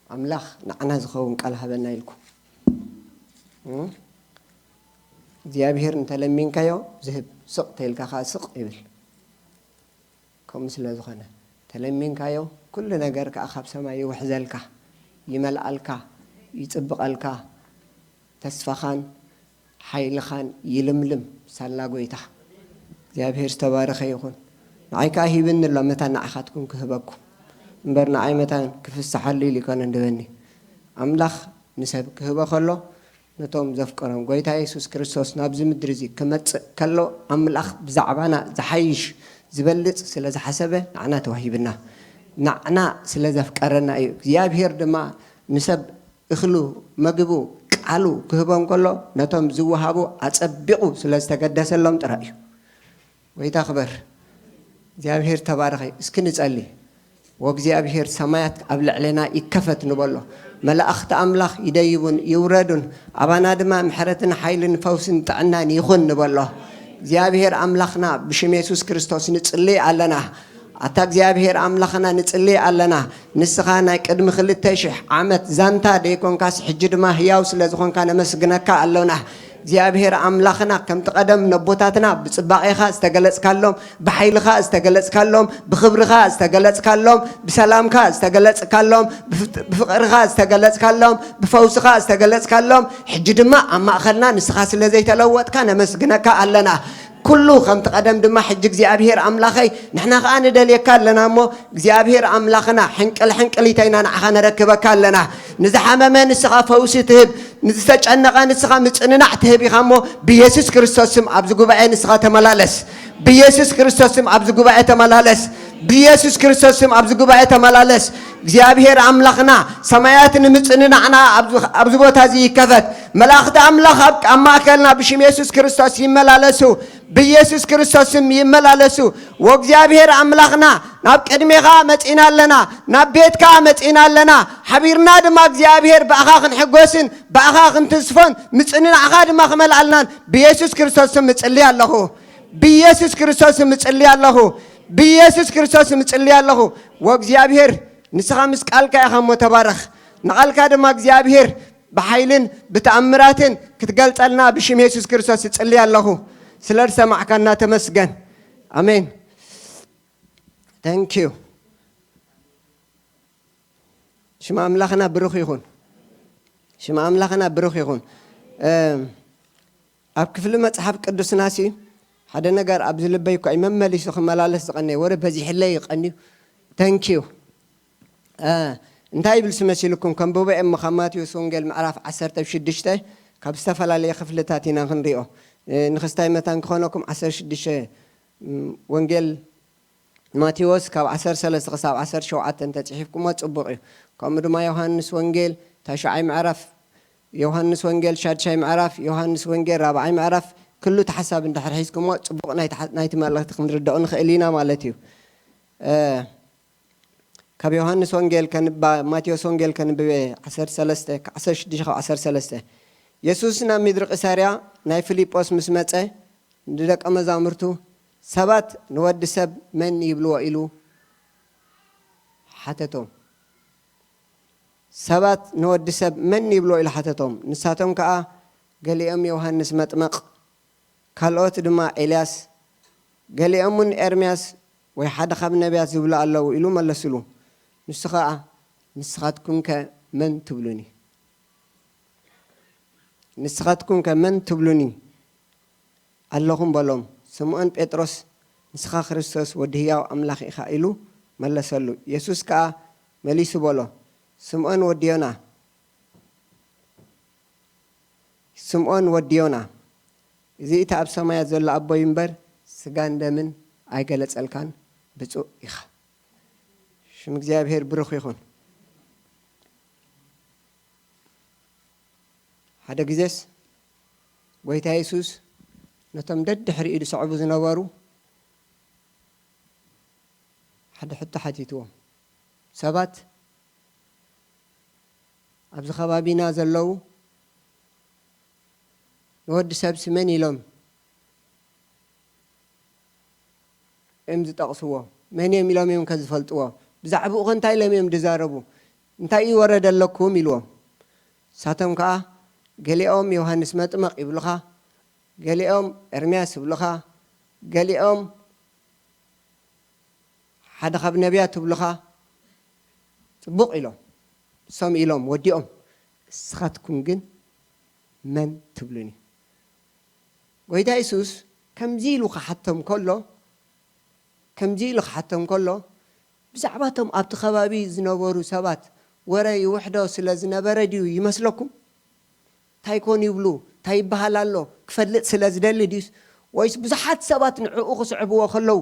ኣምላኽ ንዓና ዝኸውን ቃል ሃበና ኢልኩም። እግዚኣብሔር እንተለሚንካዮ ዝህብ፣ ስቕ ተይልካ ኸዓ ስቕ ይብል። ከምኡ ስለ ዝኾነ፣ ተለሚንካዮ፣ ኩሉ ነገር ከኣ ካብ ሰማይ ይውሕዘልካ፣ ይመልኣልካ፣ ይጽብቐልካ፣ ተስፋኻን ሓይልኻን ይልምልም ሳላ ጎይታ። እግዚኣብሔር ዝተባረኸ ይኹን። ንዓይ ከኣ ሂብኒ ኣሎ፣ መታን ንዓኻትኩም ክህበኩም። እምበር ንዓይ መታን ክፍስሓሉ ኢሉ ኣይኮነን ድበኒ። ኣምላኽ ንሰብ ክህቦ ከሎ፣ ነቶም ዘፍቀሮም። ጎይታ የሱስ ክርስቶስ ናብዚ ምድሪ እዚ ክመጽእ ከሎ፣ ኣምላኽ ብዛዕባና ዝሓይሽ ዝበልጽ ስለ ዝሓሰበ፣ ንዓና ተዋሂብና። ንዓና ስለ ዘፍቀረና እዩ። እግዚኣብሔር ድማ ንሰብ እኽሉ፣ መግቡ፣ ቃሉ ክህቦ እንከሎ፣ ነቶም ዝወሃቡ ኣጸቢቑ ስለ ዝተገደሰሎም ጥራይ እዩ። ጎይታ ክበር። እግዚኣብሔር ተባረኸ። እስኪ ንጸሊ። ወእግዚኣብሔር ሰማያት ኣብ ልዕሌና ይከፈት ንበሎ። መላእኽቲ ኣምላኽ ይደይቡን ይውረዱን፣ ኣባና ድማ ምሕረትን ሓይልን ፈውስን ጥዕናን ይኹን ንበሎ። እግዚኣብሔር ኣምላኽና ብሽም የሱስ ክርስቶስ ንጽሊ ኣለና። ኣታ እግዚኣብሔር ኣምላኽና ንጽሊ ኣለና። ንስኻ ናይ ቅድሚ ክልተ ሽሕ ዓመት ዛንታ ደይኮንካስ፣ ሕጂ ድማ ህያው ስለ ዝኾንካ ነመስግነካ ኣሎና። እግዚኣብሔር ኣምላኽና፣ ከምቲ ቀደም ነቦታትና ብጽባቄኻ ዝተገለጽካሎም፣ ብሓይልኻ ዝተገለጽካሎም፣ ብኽብርኻ ዝተገለጽካሎም፣ ብሰላምካ ዝተገለጽካሎም፣ ብፍ-፣ ብፍቕርኻ ዝተገለጽካሎም፣ ብፈውስኻ ዝተገለጽካሎም፣ ሕጂ ድማ ኣብ ማእኸልና ንስኻ ስለ ዘይተለወጥካ ነመስግነካ ኣለና። ኩሉ ከምቲ ቀደም ድማ ሕጂ እግዚኣብሔር ኣምላኸይ፣ ንሕና ኸኣ ንደልየካ ኣለና እሞ፣ እግዚኣብሔር ኣምላኽና፣ ሕንቅል ሕንቅሊተይና ንዓኻ ነረክበካ ኣለና። ንዝሓመመ ንስኻ ፈውሲ ትህብ፣ ንዝተጨነቐ ንስኻ ምጽንናዕ ትህብ ኢኻ እሞ፣ ብየሱስ ክርስቶስ ስም ኣብዚ ጉባኤ ንስኻ ተመላለስ። ብየሱስ ክርስቶስ ስም ኣብዚ ጉባኤ ተመላለስ። ብየሱስ ክርስቶስ ስም ኣብዚ ጉባኤ ተመላለስ። እግዚኣብሔር ኣምላኽና፣ ሰማያት ንምጽንናዕና ኣብዚ፣ ኣብዚ ቦታ እዚ ይከፈት። መላእኽቲ ኣምላኽ ኣብ፣ ኣብ ማእከልና ብሽም የሱስ ክርስቶስ ይመላለሱ። ብኢየሱስ ክርስቶስ ስም ይመላለሱ። ወእግዚኣብሔር ኣምላኽና፣ ናብ ቅድሜኻ መጺና ኣለና፣ ናብ ቤትካ መጺና ኣለና። ሓቢርና ድማ እግዚኣብሔር ብኣኻ ክንሕጎስን ብኣኻ ክንትስፎን ምጽንናዕኻ ድማ ክመልኣልናን ብኢየሱስ ክርስቶስ ስም እጽሊ ኣለኹ። ብኢየሱስ ክርስቶስ ስም እጽሊ ኣለኹ። ብኢየሱስ ክርስቶስ ስም እጽሊ ኣለኹ። ወእግዚኣብሔር ንስኻ ምስ ቃልካ ኢኻ እሞ ተባረኽ። ንቓልካ ድማ እግዚኣብሔር ብሓይልን ብተኣምራትን ክትገልጸልና ብሽም የሱስ ክርስቶስ እጽሊ ኣለኹ። ስለ ዝሰማዕካና ተመስገን። ኣሜን። Thank you። ሽም ኣምላኽና ብሩኽ ይኹን። ሽም ኣምላኽና ብሩኽ ይኹን። እም፣ ኣብ ክፍሊ መጽሓፍ ቅዱስናሲ ሓደ ነገር ኣብዚ ልበይ እኳ እዩ መመሊሱ ክመላለስ ዝቐነየ፣ ወረ በዚሕለይ ይቐንዩ። ተንኪዩ። እንታይ ይብል መሲልኩም? ከንብቦ እሞ ካብ ማቴዎስ ወንጌል ምዕራፍ ዓሰርተ ሽዱሽተ፣ ካብ ዝተፈላለየ ክፍልታት ኢና ክንሪኦ። ንክስታይ መታን ክኾነኩም ዓሰርተ ሽዱሽተ ወንጌል ማቴዎስ ካብ ዓሰርተ ሰለስተ ክሳብ ዓሰርተ ሸውዓተ እንተጽሒፍኩሞ ጽቡቕ እዩ። ከምኡ ድማ ዮሃንስ ወንጌል ታሽዓይ ምዕራፍ፣ ዮሃንስ ወንጌል ሻድሻይ ምዕራፍ፣ ዮሃንስ ወንጌል ራብዓይ ምዕራፍ፣ ክሉ እቲ ሓሳብ እንድሕር ሒዝኩሞ ጽቡቕ ናይ ተሓ-፣ ናይቲ መልእኽቲ ክንርድኦ ንኽእል ኢና ማለት እዩ። እ፣ ካብ ዮሃንስ ወንጌል ከንባ-፣ ማቴዎስ ወንጌል ከንብበ ዓሰርተ ሰለስተ፣ ዓሰርተ ሽዱሽተ ካብ ዓሰርተ ሰለስተ። የሱስ ናብ ምድሪ ቂሳርያ ናይ ፊልጶስ ምስ መጸ፣ ንደቀ መዛሙርቱ፣ "ሰባት ንወዲ ሰብ መን ይብልዎ?" ኢሉ ሓተቶም። ሰባት ንወዲ ሰብ መን ይብልዎ ኢሉ ሓተቶም። ንሳቶም ከኣ፣ "ገሊኦም ዮሃንስ መጥመቕ፣ ካልኦት ድማ ኤልያስ፣ ገሊኦም እውን ኤርምያስ ወይ ሓደ ካብ ነቢያት ዝብሉ ኣለዉ" ኢሉ መለሱሉ። ንሱ ኸኣ፣ "ንስኻትኩምከ መን ትብሉኒ? ንስኻትኩምከ መን ትብሉኒ ኣለኹም?" በሎም። ስምዖን ጴጥሮስ፣ "ንስኻ ክርስቶስ ወዲ ህያው ኣምላኽ ኢኻ" ኢሉ መለሰሉ። የሱስ ከኣ መሊሱ በሎ፣ "ስምዖን ወዲ ዮና፣ ስምዖን ወዲ ዮና፣ እዚ እቲ ኣብ ሰማያት ዘሎ ኣቦይ እምበር ስጋን ደምን ኣይገለጸልካን፣ ብፁዕ ኢኻ።" ሽም እግዚኣብሔር ብሩኽ ይኹን። ሓደ ግዜስ ጐይታ የሱስ ነቶም ደድሕሪኡ ዝስዕቡ ዝነበሩ ሓደ ሕቶ ሓቲትዎም። ሰባት ኣብዚ ከባቢና ዘለዉ ንወዲ ሰብሲ መን ኢሎም እዮም ዝጠቕስዎ? መን እዮም ኢሎም እዮም ከ ዝፈልጥዎ? ብዛዕባኡ ከ እንታይ ኢሎም እዮም ዝዛረቡ? እንታይ እዩ ወረደለኩም ኢልዎም። ንሳቶም ከኣ ገሊኦም ዮሃንስ መጥመቕ ይብሉኻ፣ ገሊኦም ኤርምያስ ይብሉኻ፣ ገሊኦም ሓደ ካብ ነቢያት ትብሉኻ። ጽቡቕ ኢሎም፣ ሰምኡ ኢሎም፣ ወዲኦም። ንስኻትኩም ግን መን ትብሉኒ? ጐይታ የሱስ ከምዚ ኢሉ ክሓቶም ከሎ፣ ከምዚ ኢሉ ክሓቶም ከሎ፣ ብዛዕባቶም ኣብቲ ከባቢ ዝነበሩ ሰባት ወረ ይውሕዶ ስለ ዝነበረ ድዩ ይመስለኩም? እንታይ ኮን ይብሉ፣ እንታይ ይበሃል ኣሎ ክፈልጥ ስለ ዝደሊ ድዩስ? ወይስ ብዙሓት ሰባት ንዕኡ ክስዕብዎ ከለዉ፣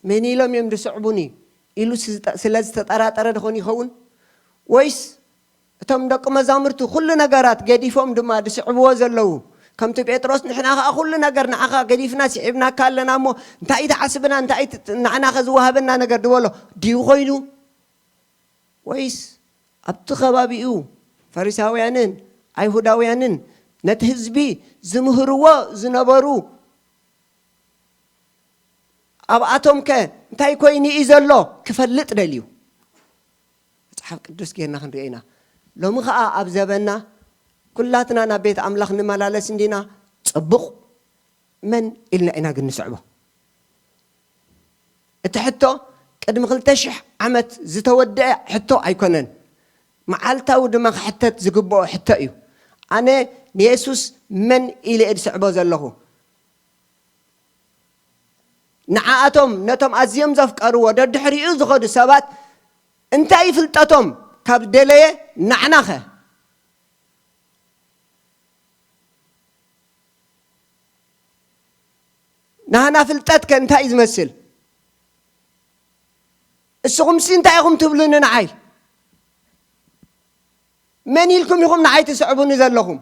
"መን ኢሎም እዮም ዝስዕቡኒ?" ኢሉ ስዝጠ-፣ ስለ ዝተጠራጠረ ድኾን ይኸውን? ወይስ እቶም ደቂ መዛሙርቲ ኩሉ ነገራት ገዲፎም ድማ ዝስዕብዎ ዘለዉ፣ ከምቲ ጴጥሮስ፣ "ንሕና ኸኣ ኩሉ ነገር ንዓኻ ገዲፍና ስዒብናካ ኣለና እሞ፣ እንታይ እዩ ትዓስብና? እንታይ እዩ ት-፣ ንዓና ኸ ዝወሃበና ነገር?" ዝበሎ ድዩ ኾይኑ? ወይስ ኣብቲ ከባቢኡ ፈሪሳውያንን ኣይሁዳውያንን ነቲ ህዝቢ ዝምህርዎ ዝነበሩ፣ ኣብኣቶምከ እንታይ ኮይኑ እዩ ዘሎ ክፈልጥ ደልዩ? መጽሓፍ ቅዱስ ጌርና ክንሪኦ ኢና። ሎሚ ኸኣ ኣብ ዘበንና ኩላትና ናብ ቤት ኣምላኽ ንመላለስ እንዲና? ጽቡቕ። መን ኢልና ኢና ግን ንስዕቦ? እቲ ሕቶ ቅድሚ ክልተ ሽሕ ዓመት ዝተወደአ ሕቶ ኣይኮነን። መዓልታዊ ድማ ክሕተት ዝግብኦ ሕቶ እዩ። ኣነ ንየሱስ መን ኢለ እየ ዝስዕቦ ዘለኹ? ንዓኣቶም፣ ነቶም ኣዝዮም ዘፍቀርዎ፣ ደድሕሪኡ ዝኸዱ ሰባት እንታይ እዩ ፍልጠቶም ካብ ደለየ፣ ንዓናኸ? ናህና ፍልጠት ከ እንታይ እዩ ዝመስል? እስኹምሲ እንታይ ኢኹም ትብሉኒ ንዓይ? መን ኢልኩም ኢኹም ንዓይ ትስዕቡኒ ዘለኹም?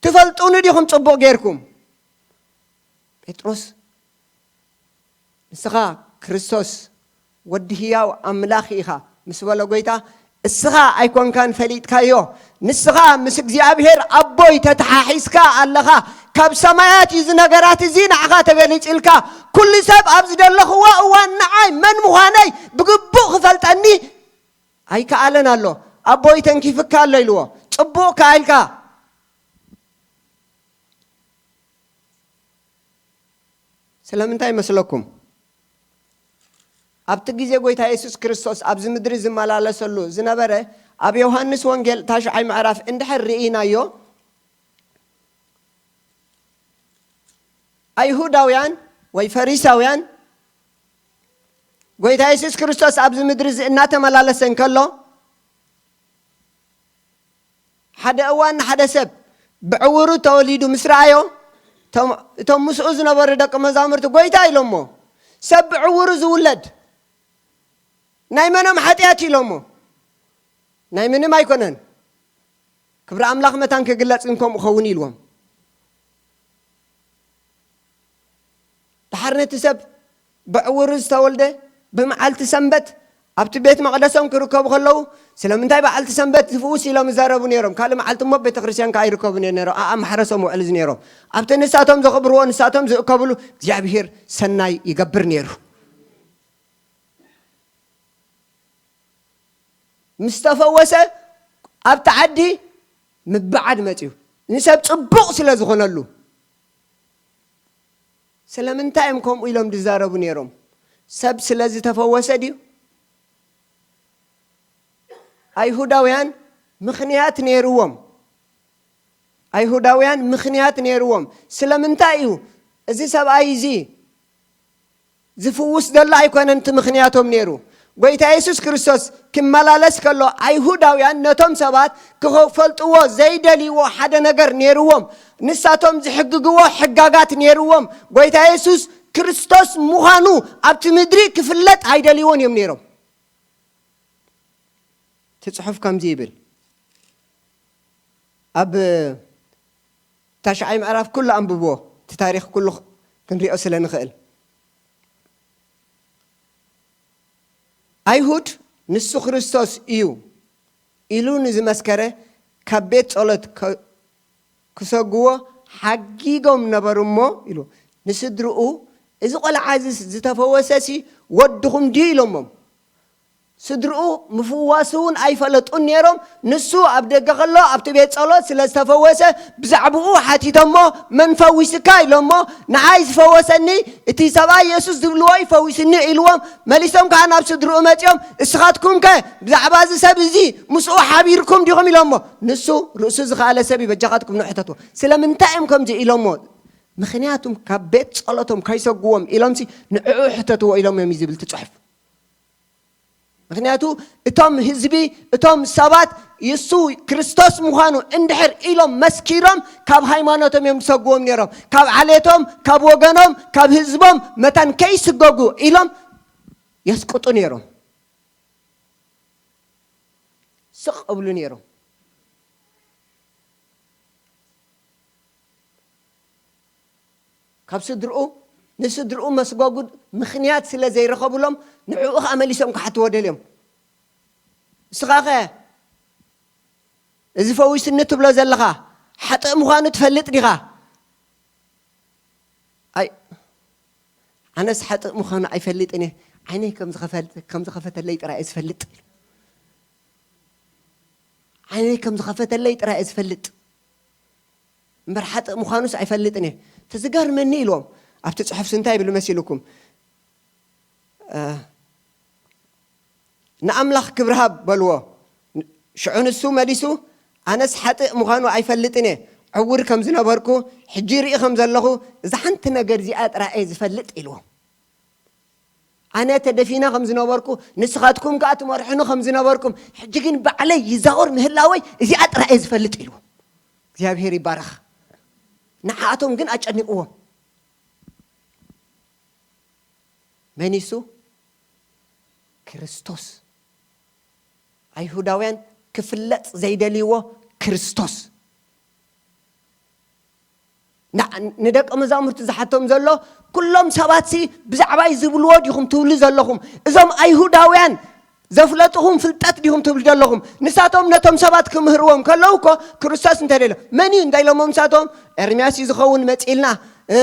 ትፈልጡኒ ዲኹም ጽቡቕ ጌርኩም? ጴጥሮስ፣ "ንስኻ ክርስቶስ ወዲ ህያው ኣምላኽ ኢኻ" ምስ በሎ ጐይታ፣ "እስኻ ኣይኮንካን ፈሊጥካዮ፣ ንስኻ ምስ እግዚኣብሔር ኣቦይ ተተሓሒዝካ ኣለኻ። ካብ ሰማያት እዩ እዚ ነገራት እዚ ንዓኻ ተገሊጹልካ። ኩሉ ሰብ ኣብ ዝደለኽዎ እዋን ንዓይ መን ምዃነይ ብግቡእ ክፈልጠኒ ኣይከኣለን ኣሎ። ኣቦይ ተንኪፍካ ኣሎ" ኢልዎ። "ጽቡቕ ከኣ ኢልካ።" ስለምንታይ ይመስለኩም? ኣብቲ ግዜ ጐይታ የሱስ ክርስቶስ ኣብዚ ምድሪ ዝመላለሰሉ ዝነበረ፣ ኣብ ዮሃንስ ወንጌል ታሽዓይ ምዕራፍ እንድሕር ርኢናዮ፣ ኣይሁዳውያን ወይ ፈሪሳውያን፣ ጎይታ የሱስ ክርስቶስ ኣብዚ ምድሪ እዚ እናተመላለሰ እንከሎ፣ ሓደ እዋን ሓደ ሰብ ብዕውሩ ተወሊዱ ምስ ረኣዮ፣ እቶም፣ እቶም ምስኡ ዝነበሩ ደቂ መዛሙርቲ፣ "ጎይታ" ኢሎሞ፣ "ሰብ ብዕውሩ ዝውለድ ናይ መኖም ሓጢኣት?" ኢሎሞ። "ናይ ምንም ኣይኮነን፣ ክብሪ ኣምላኽ መታን ክግለጽ ግን ከምኡ ኸውን" ኢልዎም። ድሓር ነቲ ሰብ ብዕውሩ ዝተወልደ ብመዓልቲ ሰንበት ኣብቲ ቤት መቕደሶም ክርከቡ ከለዉ፣ "ስለምንታይ በዓልቲ ሰንበት ዝፍውስ?" ኢሎም ይዛረቡ ነይሮም። ካልእ መዓልቲ እሞ ቤተ ክርስቲያን ከኣ ይርከቡ ነይሮም። ኣኣ ማሕረሶም ውዕል እዚ ነይሮም። ኣብቲ ንሳቶም ዘኽብርዎ፣ ንሳቶም ዝእከብሉ እግዚኣብሔር ሰናይ ይገብር ነይሩ። ምስ ተፈወሰ ኣብቲ ዓዲ ምብዓድ መጽዩ። ንሰብ ጽቡቕ ስለ ዝኾነሉ። ስለምንታይ እዮም ከምኡ ኢሎም ዝዛረቡ ነይሮም? ሰብ ስለ ዝተፈወሰ ድዩ? ኣይሁዳውያን ምኽንያት ነይርዎም። ኣይሁዳውያን ምኽንያት ነይርዎም። ስለምንታይ እዩ እዚ ሰብኣይ እዚ ዝፍውስ ዘሎ? ኣይኮነን እቲ ምኽንያቶም ነይሩ። ጎይታ የሱስ ክርስቶስ ክመላለስ ከሎ፣ ኣይሁዳውያን ነቶም ሰባት ክፈልጥዎ ዘይደልይዎ ሓደ ነገር ነይርዎም። ንሳቶም ዝሕግግዎ ሕጋጋት ነይርዎም። ጎይታ የሱስ ክርስቶስ ምዃኑ ኣብቲ ምድሪ ክፍለጥ ኣይደልይዎን እዮም ነይሮም። እቲ ጽሑፍ ከምዚ ይብል። ኣብ ታሽዓይ ምዕራፍ ኩሉ ኣንብብዎ፣ እቲ ታሪኽ ኩሉ ክንሪኦ ስለ ንኽእል። ኣይሁድ ንሱ ክርስቶስ እዩ ኢሉ ንዝመስከረ ካብ ቤት ጸሎት ከ-፣ ክሰግዎ ሓጊጎም ነበሩ እሞ ኢሉ ንስድርኡ፣ "እዚ ቆልዓ እዚ ዝተፈወሰሲ ወድኹም ድዩ?" ኢሎሞም። ስድርኡ ምፍዋሱ እውን ኣይፈለጡን ነይሮም። ንሱ ኣብ ደገ ከሎ ኣብቲ ቤት ጸሎት ስለ ዝተፈወሰ ብዛዕባኡ ሓቲቶሞ፣ "መን ፈዊስካ?" ኢሎሞ። "ንዓይ ዝፈወሰኒ እቲ ሰብኣይ የሱስ ዝብልዎ እዩ ፈዊስኒ" ኢልዎም። መሊሶም ከኣ ናብ ስድርኡ መጺኦም፣ "እስኻትኩምከ ብዛዕባ እዚ ሰብ እዚ ምስኡ ሓቢርኩም ዲኹም?" ኢሎሞ። ንሱ ርእሱ ዝኸኣለ ሰብ እዩ፣ በጃኻትኩም ንሕተትዎ። ስለምንታይ እዮም ከምዚ ኢሎሞ? ምኽንያቱም ካብ ቤት ጸሎቶም ከይሰግዎም ኢሎምሲ ንዕኡ ሕተትዎ ኢሎም እዮም እዩ ዝብል እቲ ጽሑፍ። ምኽንያቱ እቶም ህዝቢ፣ እቶም ሰባት የሱ ክርስቶስ ምዃኑ እንድሕር ኢሎም መስኪሮም፣ ካብ ሃይማኖቶም እዮም ዝሰግዎም ነይሮም። ካብ ዓሌቶም፣ ካብ ወገኖም፣ ካብ ህዝቦም መታን ከይስገጉ ኢሎም የስቅጡ ነይሮም። ስቕ እብሉ ነይሮም። ካብ ስድርኡ፣ ንስድርኡ መስጎጉ ምኽንያት ስለ ዘይረኸቡሎም፣ ንዕኡ ኸኣ መሊሶም ክሓትዎ ደልዮም። "እስኻኸ እዚ ፈዊስኒ ትብሎ ዘለኻ ሓጥእ ምዃኑ ትፈልጥ ዲኻ?" "ኣይ፣ ኣነስ ሓጥእ ምዃኑ ኣይፈልጥን እየ። ዓይነይ ከም ዝኸፈል-፣ ከም ዝኸፈተለይ ጥራይ እየ ዝፈልጥ። ዓይነይ ከም ዝኸፈተለይ ጥራይ እየ ዝፈልጥ። እምበር ሓጥእ ምዃኑስ ኣይፈልጥን እየ። ተዝገርመኒ" ኢልዎም። ኣብቲ ጽሑፍሲ እንታይ ይብል መሲልኩም? እ፣ "ንኣምላኽ ክብሪ ሃብ" በልዎ። ሽዑ ንሱ መሊሱ፣ "ኣነስ ሓጥእ ምዃኑ ኣይፈልጥን እየ። ዕውር ከም ዝነበርኩ፣ ሕጂ ርኢ ከም ዘለኹ፣ እዛ ሓንቲ ነገር እዚኣ ጥራይ እየ ዝፈልጥ" ኢልዎም። "ኣነ ተደፊነ ከም ዝነበርኩ፣ ንስኻትኩም ከኣ ትመርሑኒ ከም ዝነበርኩም፣ ሕጂ ግን ባዕለይ ይዛወር ምህላወይ እዚኣ ጥራይ እየ ዝፈልጥ" ኢልዎም። እግዚኣብሔር ይባረኽ። ንዓኣቶም ግን ኣጨኒቕዎም። መን እሱ? ክርስቶስ። ኣይሁዳውያን ክፍለጥ ዘይደልይዎ ክርስቶስ። ን-፣ ንደቀ መዛሙርቲ ዝሓቶም ዘሎ፣ "ኩሎም ሰባትሲ ብዛዕባይ ዝብልዎ ዲኹም ትብሉ ዘለኹም?" እዞም ኣይሁዳውያን ዘፍለጥኹም ፍልጠት ዲኹም ትብሉ ዘለኹም? ንሳቶም ነቶም ሰባት ክምህርዎም ከለዉ እኮ ክርስቶስ እንታይ ኢሎም? መን እዩ እንታይ ኢሎሞም ንሳቶም? "ኤርምያስ እዩ ዝኸውን መጺእልና፣ እ፣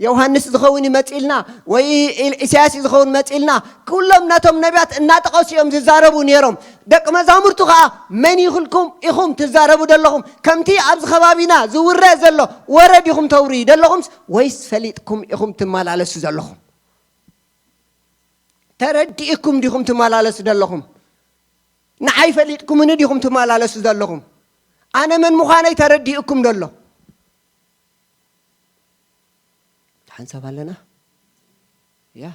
ዮሃንስ ዝኸውን እዩ መጺእልና፣ ወይ ኢል-፣ ኢሳያስ እዩ ዝኸውን መጺእልና?" ኩሎም ነቶም ነቢያት እናጠቐሱ እዮም ዝዛረቡ ነይሮም። ደቂ መዛሙርቱ ኸኣ፣ "መን ኢኹልኩም ኢኹም ትዛረቡ ዘለኹም? ከምቲ ኣብዚ ከባቢና ዝውረ ዘሎ ወረ ዲኹም ተውርዩ ዘለኹምስ፣ ወይስ ፈሊጥኩም ኢኹም ትመላለሱ ዘለኹም? ተረዲእኩም ዲኹም ትመላለሱ ዘለኹም? ንዓይ ፈሊጥኩምኒ ዲኹም ትመላለሱ ዘለኹም? ኣነ መን ምዃነይ ተረዲእኩም ደሎ?" ሓንሳብ ኣለና? ያ፣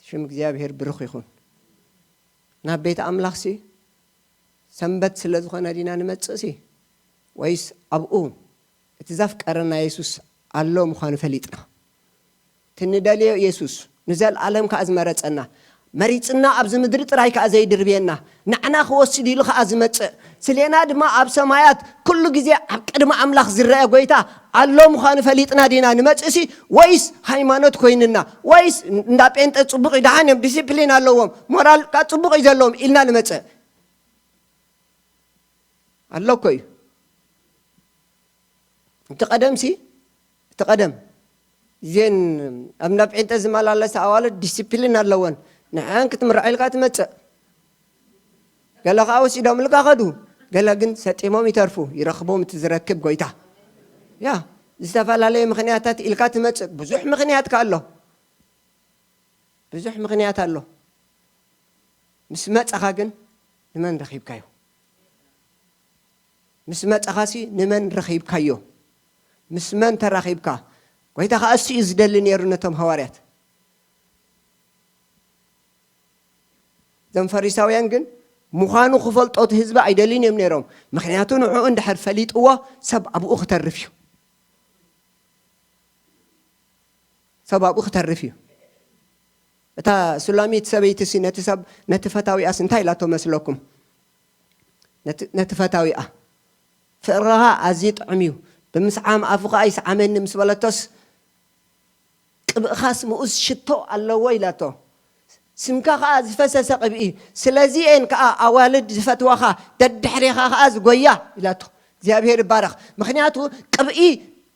ሽም እግዚኣብሔር ብሩኽ ይኹን። ናብ ቤት ኣምላኽሲ ሰንበት ስለ ዝኾነ ዲና ንመጽእሲ? ወይስ ኣብኡ እቲ ዘፍቀረና የሱስ ኣሎ ምዃኑ ፈሊጥና? እቲ ንደልዮ የሱስ ንዘለኣለም ከኣ ዝመረጸና፣ መሪጽና ኣብዚ ምድሪ ጥራይ ከኣ ዘይድርብየና፣ ንዓና ክወስድ ኢሉ ከኣ ዝመጽእ፣ ስሌና ድማ ኣብ ሰማያት ኩሉ ግዜ ኣብ ቅድሚ ኣምላኽ ዝረአ ጐይታ ኣሎ ምዃኑ ፈሊጥና ዲና ንመጽእሲ? ወይስ ሃይማኖት ኮይንና? ወይስ እንዳ ጴንጠ ጽቡቕ እዩ፣ ደሓን እዮም፣ ዲሲፕሊን ኣለዎም፣ ሞራል ከኣ ጽቡቕ እዩ ዘለዎም ኢልና ንመጽእ? ኣሎ እኮ እዩ። እቲ ቀደምሲ፣ እቲ ቀደም እዘን ኣብ እንዳ ጴንጠ ዝመላለሳ ኣዋልድ ዲሲፕሊን ኣለወን። ንዐን ክትምርዖ ኢልካ ትመጽእ። ገለ ከኣ ወሲዶምልካ ከዱ። ገለ ግን ሰጢሞም ይተርፉ። ይረኽቦም እቲ ዝረክብ ጐይታ። ያ፣ ዝተፈላለየ ምኽንያታት ኢልካ ትመጽእ። ብዙሕ ምኽንያት ከኣ ኣሎ። ብዙሕ ምኽንያት ኣሎ። ምስ መጻኻ ግን ንመን ረኺብካዮ? ምስ መጻኻሲ ንመን ረኺብካዮ? ምስ መን ተራኺብካ? ጐይታ ኸኣ እሱ እዩ ዝደሊ ነይሩ ነቶም ሃዋርያት። እዞም ፈሪሳውያን ግን ምዃኑ ክፈልጦ እቲ ህዝቢ ኣይደልዩን እዮም ነይሮም። ምኽንያቱ ንዕኡ እንድሕር ፈሊጥዎ ሰብ ኣብኡ ክተርፍ እዩ። ሰብ ኣብኡ ክተርፍ እዩ። እታ ሱላሚት ሰበይትሲ ነቲ ሰብ፣ ነቲ ፈታዊኣስ እንታይ ኢላቶ መስለኩም? ነቲ፣ ነቲ ፈታዊኣ፣ "ፍቕርኻ ኣዝዩ ጥዑም እዩ፣ ብምስዓም ኣፉ ኸኣ ይስዓመኒ" ምስ በለቶስ፣ "ቅብእኻስ ምኡዝ ሽቶ ኣለዎ" ኢላቶ። "ስምካ ኸኣ ዝፈሰሰ ቅብኢ፣ ስለዚ እየን ከኣ ኣዋልድ ዝፈትዋኻ፣ ደድሕሬኻ ኸኣ ዝጎያ" ኢላቶ። እግዚኣብሔር ይባረኽ። ምኽንያቱ ቅብኢ፣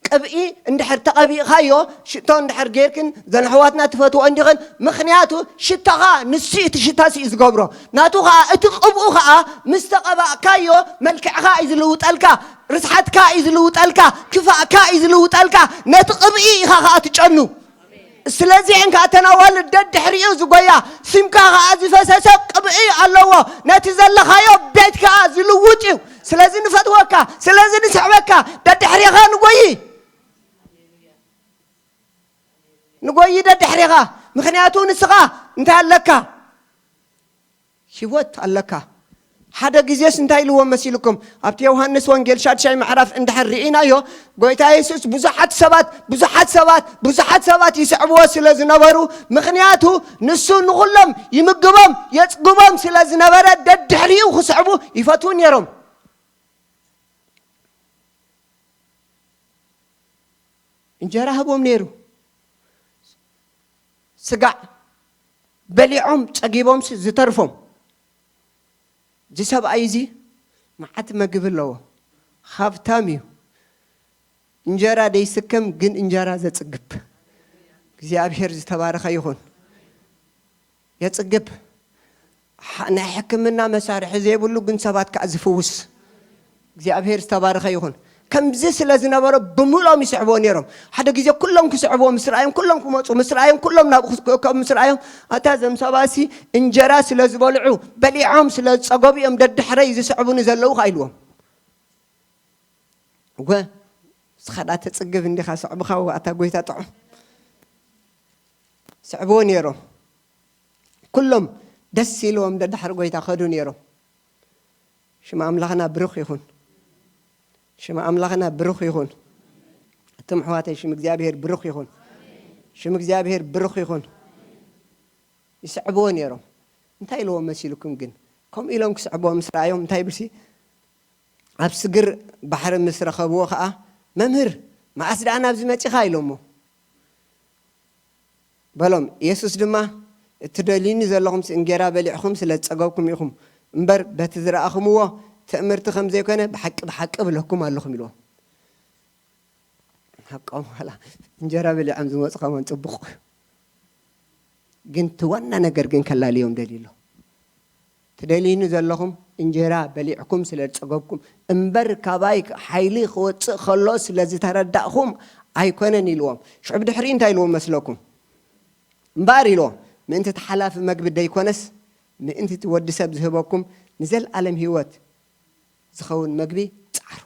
ቅብኢ እንድሕር ተቐቢእኻዮ፣ ሽቶ እንድሕር ጌርክን፣ ዘን ኣሕዋትና ትፈትዎ እንዲኽን፣ ምኽንያቱ ሽቶኻ ንሱ እዩ፣ እቲ ሽታ እዩ ዝገብሮ። ናቱ ኸኣ፣ እቲ ቅብኡ ኸኣ ምስ ተቐባእካዮ፣ መልክዕኻ እዩ ዝልውጠልካ፣ ርስሓትካ እዩ ዝልውጠልካ፣ ክፋእካ እዩ ዝልውጠልካ፣ ነቲ ቅብኢ ኢኻ ኸኣ ትጨኑ። ስለዚኤን ከኣ እተን ኣዋልድ ደድሕሪኡ ዝጎያ፣ ስምካ ከኣ ዝፈሰሰ ቅብኢ ኣለዎ፣ ነቲ ዘለኻዮ ቤት ከኣ ዝልውጥ እዩ። ስለዚ ንፈትወካ፣ ስለዚ ንስሕበካ፣ ደድሕሬኻ ንጎዪ። ንጎዪ ደድሕሬኻ፣ ምኽንያቱ ንስኻ እንታይ ኣለካ? ህይወት ኣለካ። ሓደ ግዜስ እንታይ ኢልዎም መሲልኩም? ኣብቲ ዮሃንስ ወንጌል ሻድሻይ ምዕራፍ እንድሕር ርኢናዮ፣ ጎይታ የሱስ ብዙሓት ሰባት፣ ብዙሓት ሰባት፣ ብዙሓት ሰባት ይስዕብዎ ስለ ዝነበሩ፣ ምኽንያቱ ንሱ ንኹሎም ይምግቦም፣ የጽግቦም ስለ ዝነበረ፣ ደድሕሪኡ ክስዕቡ ይፈትዉ ነይሮም። እንጀራ ህቦም ነይሩ። ስጋዕ በሊዖም ጸጊቦምሲ ዝተርፎም። እዚ ሰብኣይ እዚ መዓት መግቢ ኣለዎ። ሃብታም እዩ። እንጀራ ደይስከም ግን እንጀራ ዘጽግብ። እግዚኣብሔር ዝተባረኸ ይኹን። የጽግብ። ሓ-፣ ናይ ሕክምና መሳርሒ ዘይብሉ ግን ሰባት ከኣ ዝፍውስ። እግዚኣብሔር ዝተባረኸ ይኹን። ከምዚ ስለ ዝነበሮ ብምልኦም ይስዕብዎ ነይሮም። ሓደ ግዜ ኩሎም ክስዕብዎ ምስ ረኣዮም፣ ኩሎም ክመጹ ምስ ረኣዮም፣ ኩሎም ናብኡ ክስ-፣ ክእከቡ ምስ ረኣዮም፣ ኣታ እዞም ሰባትሲ እንጀራ ስለ ዝበልዑ፣ በሊዖም ስለ ዝጸገቡ እዮም ደድሕረይ ዝስዕቡኒ ዘለዉ ከኣ ኢልዎም። እወ፣ ንስኻ ደኣ ተጽግብ እንዲኻ፣ ስዕብኻ፣ እወ፣ ኣታ ጐይታ ጥዑም። ስዕብዎ ነይሮም። ኩሎም ደስ ኢልዎም ደድሕሪ ጐይታ ከዱ ነይሮም። ሽም ኣምላኽና ብሩኽ ይኹን። ሽም ኣምላኽና ብሩኽ ይኹን። እቶም ኣሕዋተይ፣ ሽም እግዚኣብሔር ብሩኽ ይኹን። ሽም እግዚኣብሔር ብሩኽ ይኹን። ይስዕብዎ ነይሮም። እንታይ ኢልዎም መሲልኩም ግን? ከምኡ ኢሎም ክስዕብዎ ምስ ረኣዮም እንታይ ይብልሲ? ኣብ ስግር ባሕሪ ምስ ረኸብዎ ኸኣ፣ "መምህር፣ መዓስ ደኣ ናብዚ መጺኻ?" ኢሎሞ። በሎም። የሱስ ድማ፣ "እትደልዩኒ ዘለኹምሲ እንጌራ በሊዕኹም ስለ ዝጸገብኩም ኢኹም እምበር፣ በቲ ዝረኣኹምዎ ትእምርቲ ከም ዘይኮነ ብሓቂ፣ ብሓቂ እብለኩም ኣለኹም" ኢልዎም። ሓቆም ዋላ እንጀራ በሊዖም ዝመጹ ከማን ጽቡቕ። ግን እቲ ዋና ነገር ግን ከላልዮም ደልዩ ኣሎ። "ትደልዩኒ ዘለኹም እንጀራ በሊዕኩም ስለ ዝጸገብኩም እምበር፣ ካባይ ሓይሊ ክወጽእ ከሎ ስለ ዝተረዳእኹም ኣይኮነን" ኢልዎም። ሽዑ ብድሕሪኡ እንታይ ኢልዎም መስለኩም? "እምበኣር" ኢልዎም፣ "ምእንቲ እቲ ሓላፊ መግቢ ደይኮነስ፣ ምእንቲ እቲ ወዲ ሰብ ዝህበኩም ንዘለኣለም ህይወት ዝኸውን መግቢ ጸዓሩ"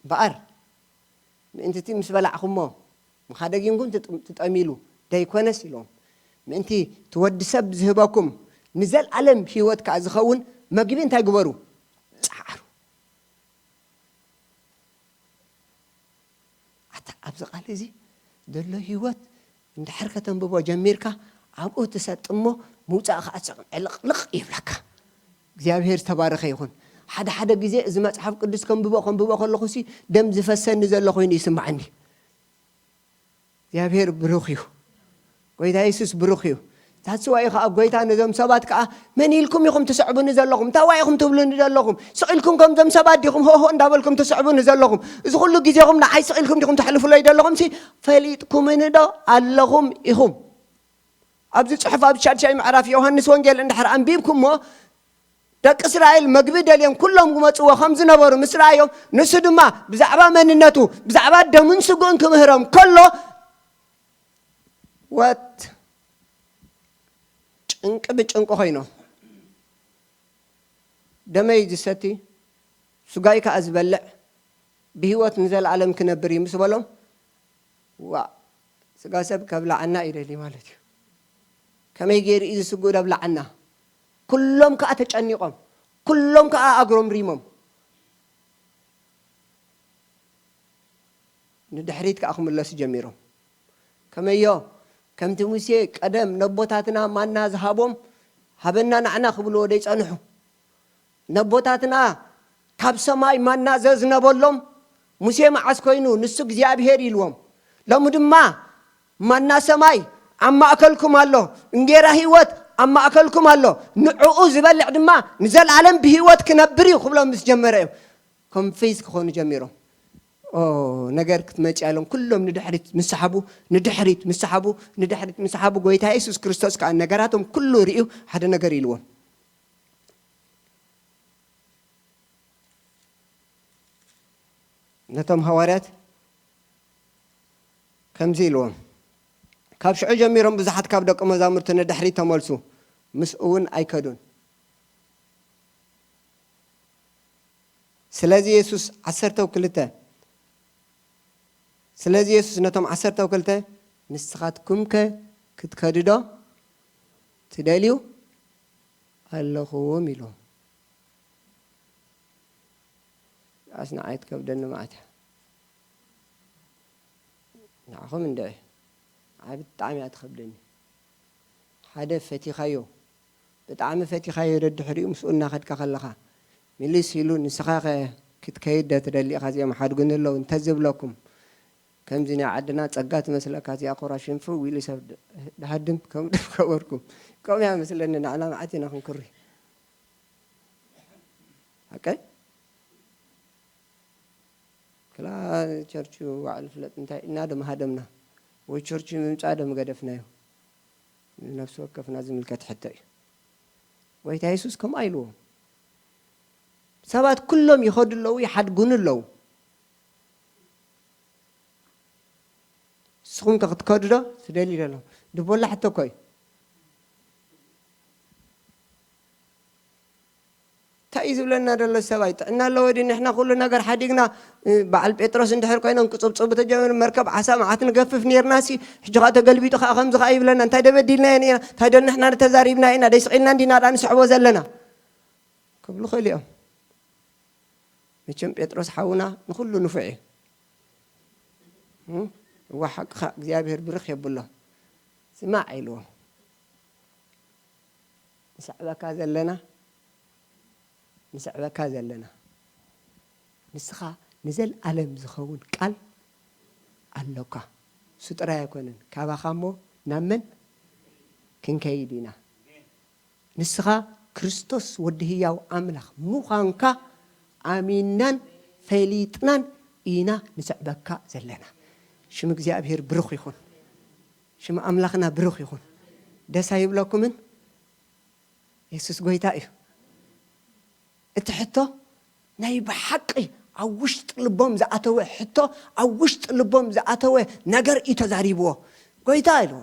እምበኣር። ምእንቲ እቲ ምስ በላዕኹሞ፣ ምኻ ደጊምኩም ትጥ-፣ ትጠምዩ ኢሉ ደይኮነስ ኢሎም። ምእንቲ እቲ ወዲ ሰብ ዝህበኩም ንዘለኣለም ህይወት ከኣ ዝኸውን መግቢ እንታይ ግበሩ? ጸዓሩ። ኣታ ኣብዚ ቃል እዚ ዘሎ ህይወት እንድሕር ከተንብቦ ጀሚርካ፣ ኣብኡ ትሰጥ እሞ ምውጻእ ከኣ ዕልቕልቕ ይብለካ። እግዚኣብሔር ዝተባረኸ ይኹን። ሓደ ሓደ ግዜ እዚ መጽሓፍ ቅዱስ ከንብቦ፣ ከንብቦ ከለኹሲ ደም ዝፈሰኒ ዘሎ ኮይኑ ይስምዓኒ። እግዚኣብሔር ብሩኽ እዩ። ጎይታ የሱስ ብሩኽ እዩ። ታስዋይ ከኣ ጎይታ ነዞም ሰባት ከኣ፣ "መን ኢልኩም ኢኹም ትስዕቡኒ ዘለኹም? ታዋይ ኢኹም ትብሉኒ ዘለኹም? ስቕ ኢልኩም ከምዞም ሰባት ዲኹም ሆሆ እንዳበልኩም ትስዕቡኒ ዘለኹም? እዚ ኩሉ ግዜኹም ንዓይ ስቕ ኢልኩም ዲኹም ተሕልፉለይ ዘለኹም? ሲ ፈሊጥኩምኒ ዶ ኣለኹም ኢኹም?" ኣብዚ ጽሑፍ ኣብ ሻድሻይ ምዕራፍ ዮሃንስ ወንጌል እንድሕር ኣንቢብኩሞ፣ ደቂ እስራኤል መግቢ ደልዮም ኩሎም ክመጽዎ ከም ዝነበሩ ምስ ረኣዮም፣ ንሱ ድማ ብዛዕባ መንነቱ፣ ብዛዕባ ደሙን ስግኡን ክምህሮም ከሎ፣ ወት ጭንቂ ብጭንቂ ኮይኖም፣ "ደመይ ዝሰቲ፣ ስጋይ ከኣ ዝበልዕ ብህይወት ንዘለኣለም ክነብር እዩ" ምስ በሎም፣ "ዋእ፣ ስጋ ሰብ ከብላዓና ይደሊ ማለት እዩ። ከመይ ገይሩ እዩ ስግኡ ደብላዓና?" ኩሎም ከኣ ተጨኒቖም፣ ኩሎም ከኣ ኣግሮም ሪሞም። ንድሕሪት ከኣ ክምለሱ ጀሚሮም። ከመዮ? ከምቲ ሙሴ ቀደም ነቦታትና ማና ዝሃቦም፣ "ሃበና ንዓና" ክብልዎ ደይጸንሑ። ነቦታትና ካብ ሰማይ ማና ዘዝነበሎም፣ ሙሴ መዓስ ኮይኑ ንሱ እግዚኣብሄር ኢልዎም። ሎሚ ድማ ማና ሰማይ ኣብ ማእከልኩም ኣሎ፣ እንጌራ ህይወት ኣብ ማእከልኩም ኣሎ፣ ንዕኡ ዝበልዕ ድማ ንዘለኣለም ብህይወት ክነብር እዩ ክብሎም ምስ ጀመረ እዮም ኮንፊዝ ክኾኑ ጀሚሮም። ኦ፣ ነገር ክትመጽእ ያሎም ኩሎም ንድሕሪት ምስ ሰሓቡ፣ ንድሕሪት ምስ ሰሓቡ፣ ንድሕሪት ምስ ሰሓቡ፣ ጎይታ የሱስ ክርስቶስ ከኣ ነገራቶም ኩሉ ርእዩ ሓደ ነገር ኢልዎም። ነቶም ሃዋርያት ከምዚ ኢልዎም፣ ካብ ሽዑ ጀሚሮም ብዙሓት ካብ ደቂ መዛሙርቲ ንድሕሪት ተመልሱ፣ ምስኡ እውን ኣይከዱን። ስለዚ የሱስ ዓሰርተው ክልተ፣ ስለዚ የሱስ ነቶም ዓሰርተው ክልተ፣ "ንስኻትኩምከ ክትከዱ ዶ ትደልዩ ኣለኹም?" ኢሉ። ኣስ ንዓይ ትከብደኒ መዓት እያ። ንዓኹም እንድዒ፣ ንዓይ ብጣዕሚ እያ ትኸብደኒ። ሓደ ፈቲኻዮ፣ ብጣዕሚ ፈቲኻዮ፣ ደድሕሪኡ ምስኡ እናኸድካ ከለኻ፣ ምልስ ኢሉ፣ "ንስኻኸ ክትከይድ ዶ ትደሊ ኢኻ? እዚኦም ሓድጉኒ ኣለዉ እንተዝብለኩም?" ከምዚ ናይ ዓድና ጸጋ ትመስለካ፣ እዚኣ ኮራሽን ፍው ኢሉ ሰብ ድ-፣ ድሃድም ከም ድም ከበርኩም። ከምኡ እያ መስለኒ፣ ንዓና መዓት ኢና ክንኩሪ። ሓቀይ? ክላ ቸርቹ ባዕሉ ፍለጥ እንታይ እና ደም ሃደምና፣ ወይ ቸርቹ ምምጻእ ደም ገደፍናዮ። ንነፍሲ ወከፍና ዝምልከት ሕቶ እዩ። ጎይታ የሱስ ከምኡ ኢልዎም። ሰባት ኩሎም ይኸዱ ኣለዉ፣ ይሓድጉኒ ኣለዉ። ንስኹም ከ ክትከዱ ዶ ትደልዩ ዶ ኣለኹም? ድቦላ ሕቶ እኮ እዩ። እንታይ እዩ ዝብለና ዘሎ ሰብኣይ? ጥዕና ኣለዎ ድዩ? ንሕና ኩሉ ነገር ሓዲግና፣ እ፣ በዓል ጴጥሮስ እንድሕር ኮይኖም ክጽብጽቡ ተጀመሩ፣ መርከብ ዓሳ መዓት ንገፍፍ ኔርና ሲ፣ ሕጂ ኸኣ ተገልቢጡ ኸኣ ከምዚ ኸኣ ይብለና። እንታይ ደበዲልና ኢና? እንታይ ዶ ንሕና ተዛሪብና ኢና? ደይ ስቕ ኢልና እንዲና ደኣ ንስዕቦ ዘለና? ክብሉ ክእሉ እዮም። መቸም ጴጥሮስ ሓውና ንኹሉ ንፉዕ እዩ። እም? እዋ ሓቅኻ እግዚኣብሔር ብርኽ የብሎ። ስማዕ ኢልዎ። ንስዕበካ ዘለና፣ ንስዕበካ ዘለና። ንስኻ ንዘለኣለም ዝኸውን ቃል ኣሎካ። እሱ ጥራይ ኣይኮነን። ካባኻ እሞ ናብ መን ክንከይድ ኢና? ንስኻ ክርስቶስ ወዲ ህያው ኣምላኽ ምዃንካ ኣሚንናን ፈሊጥናን ኢና ንስዕበካ ዘለና። ሽም እግዚኣብሔር ብሩኽ ይኹን። ሽም ኣምላኽና ብሩኽ ይኹን። ደስ ኣይብለኩምን? የሱስ ጎይታ እዩ። እቲ ሕቶ ናይ ብሓቂ ኣብ ውሽጢ ልቦም ዝኣተወ ሕቶ፣ ኣብ ውሽጢ ልቦም ዝኣተወ ነገር እዩ ተዛሪብዎ። ጎይታ ኢልዎ፣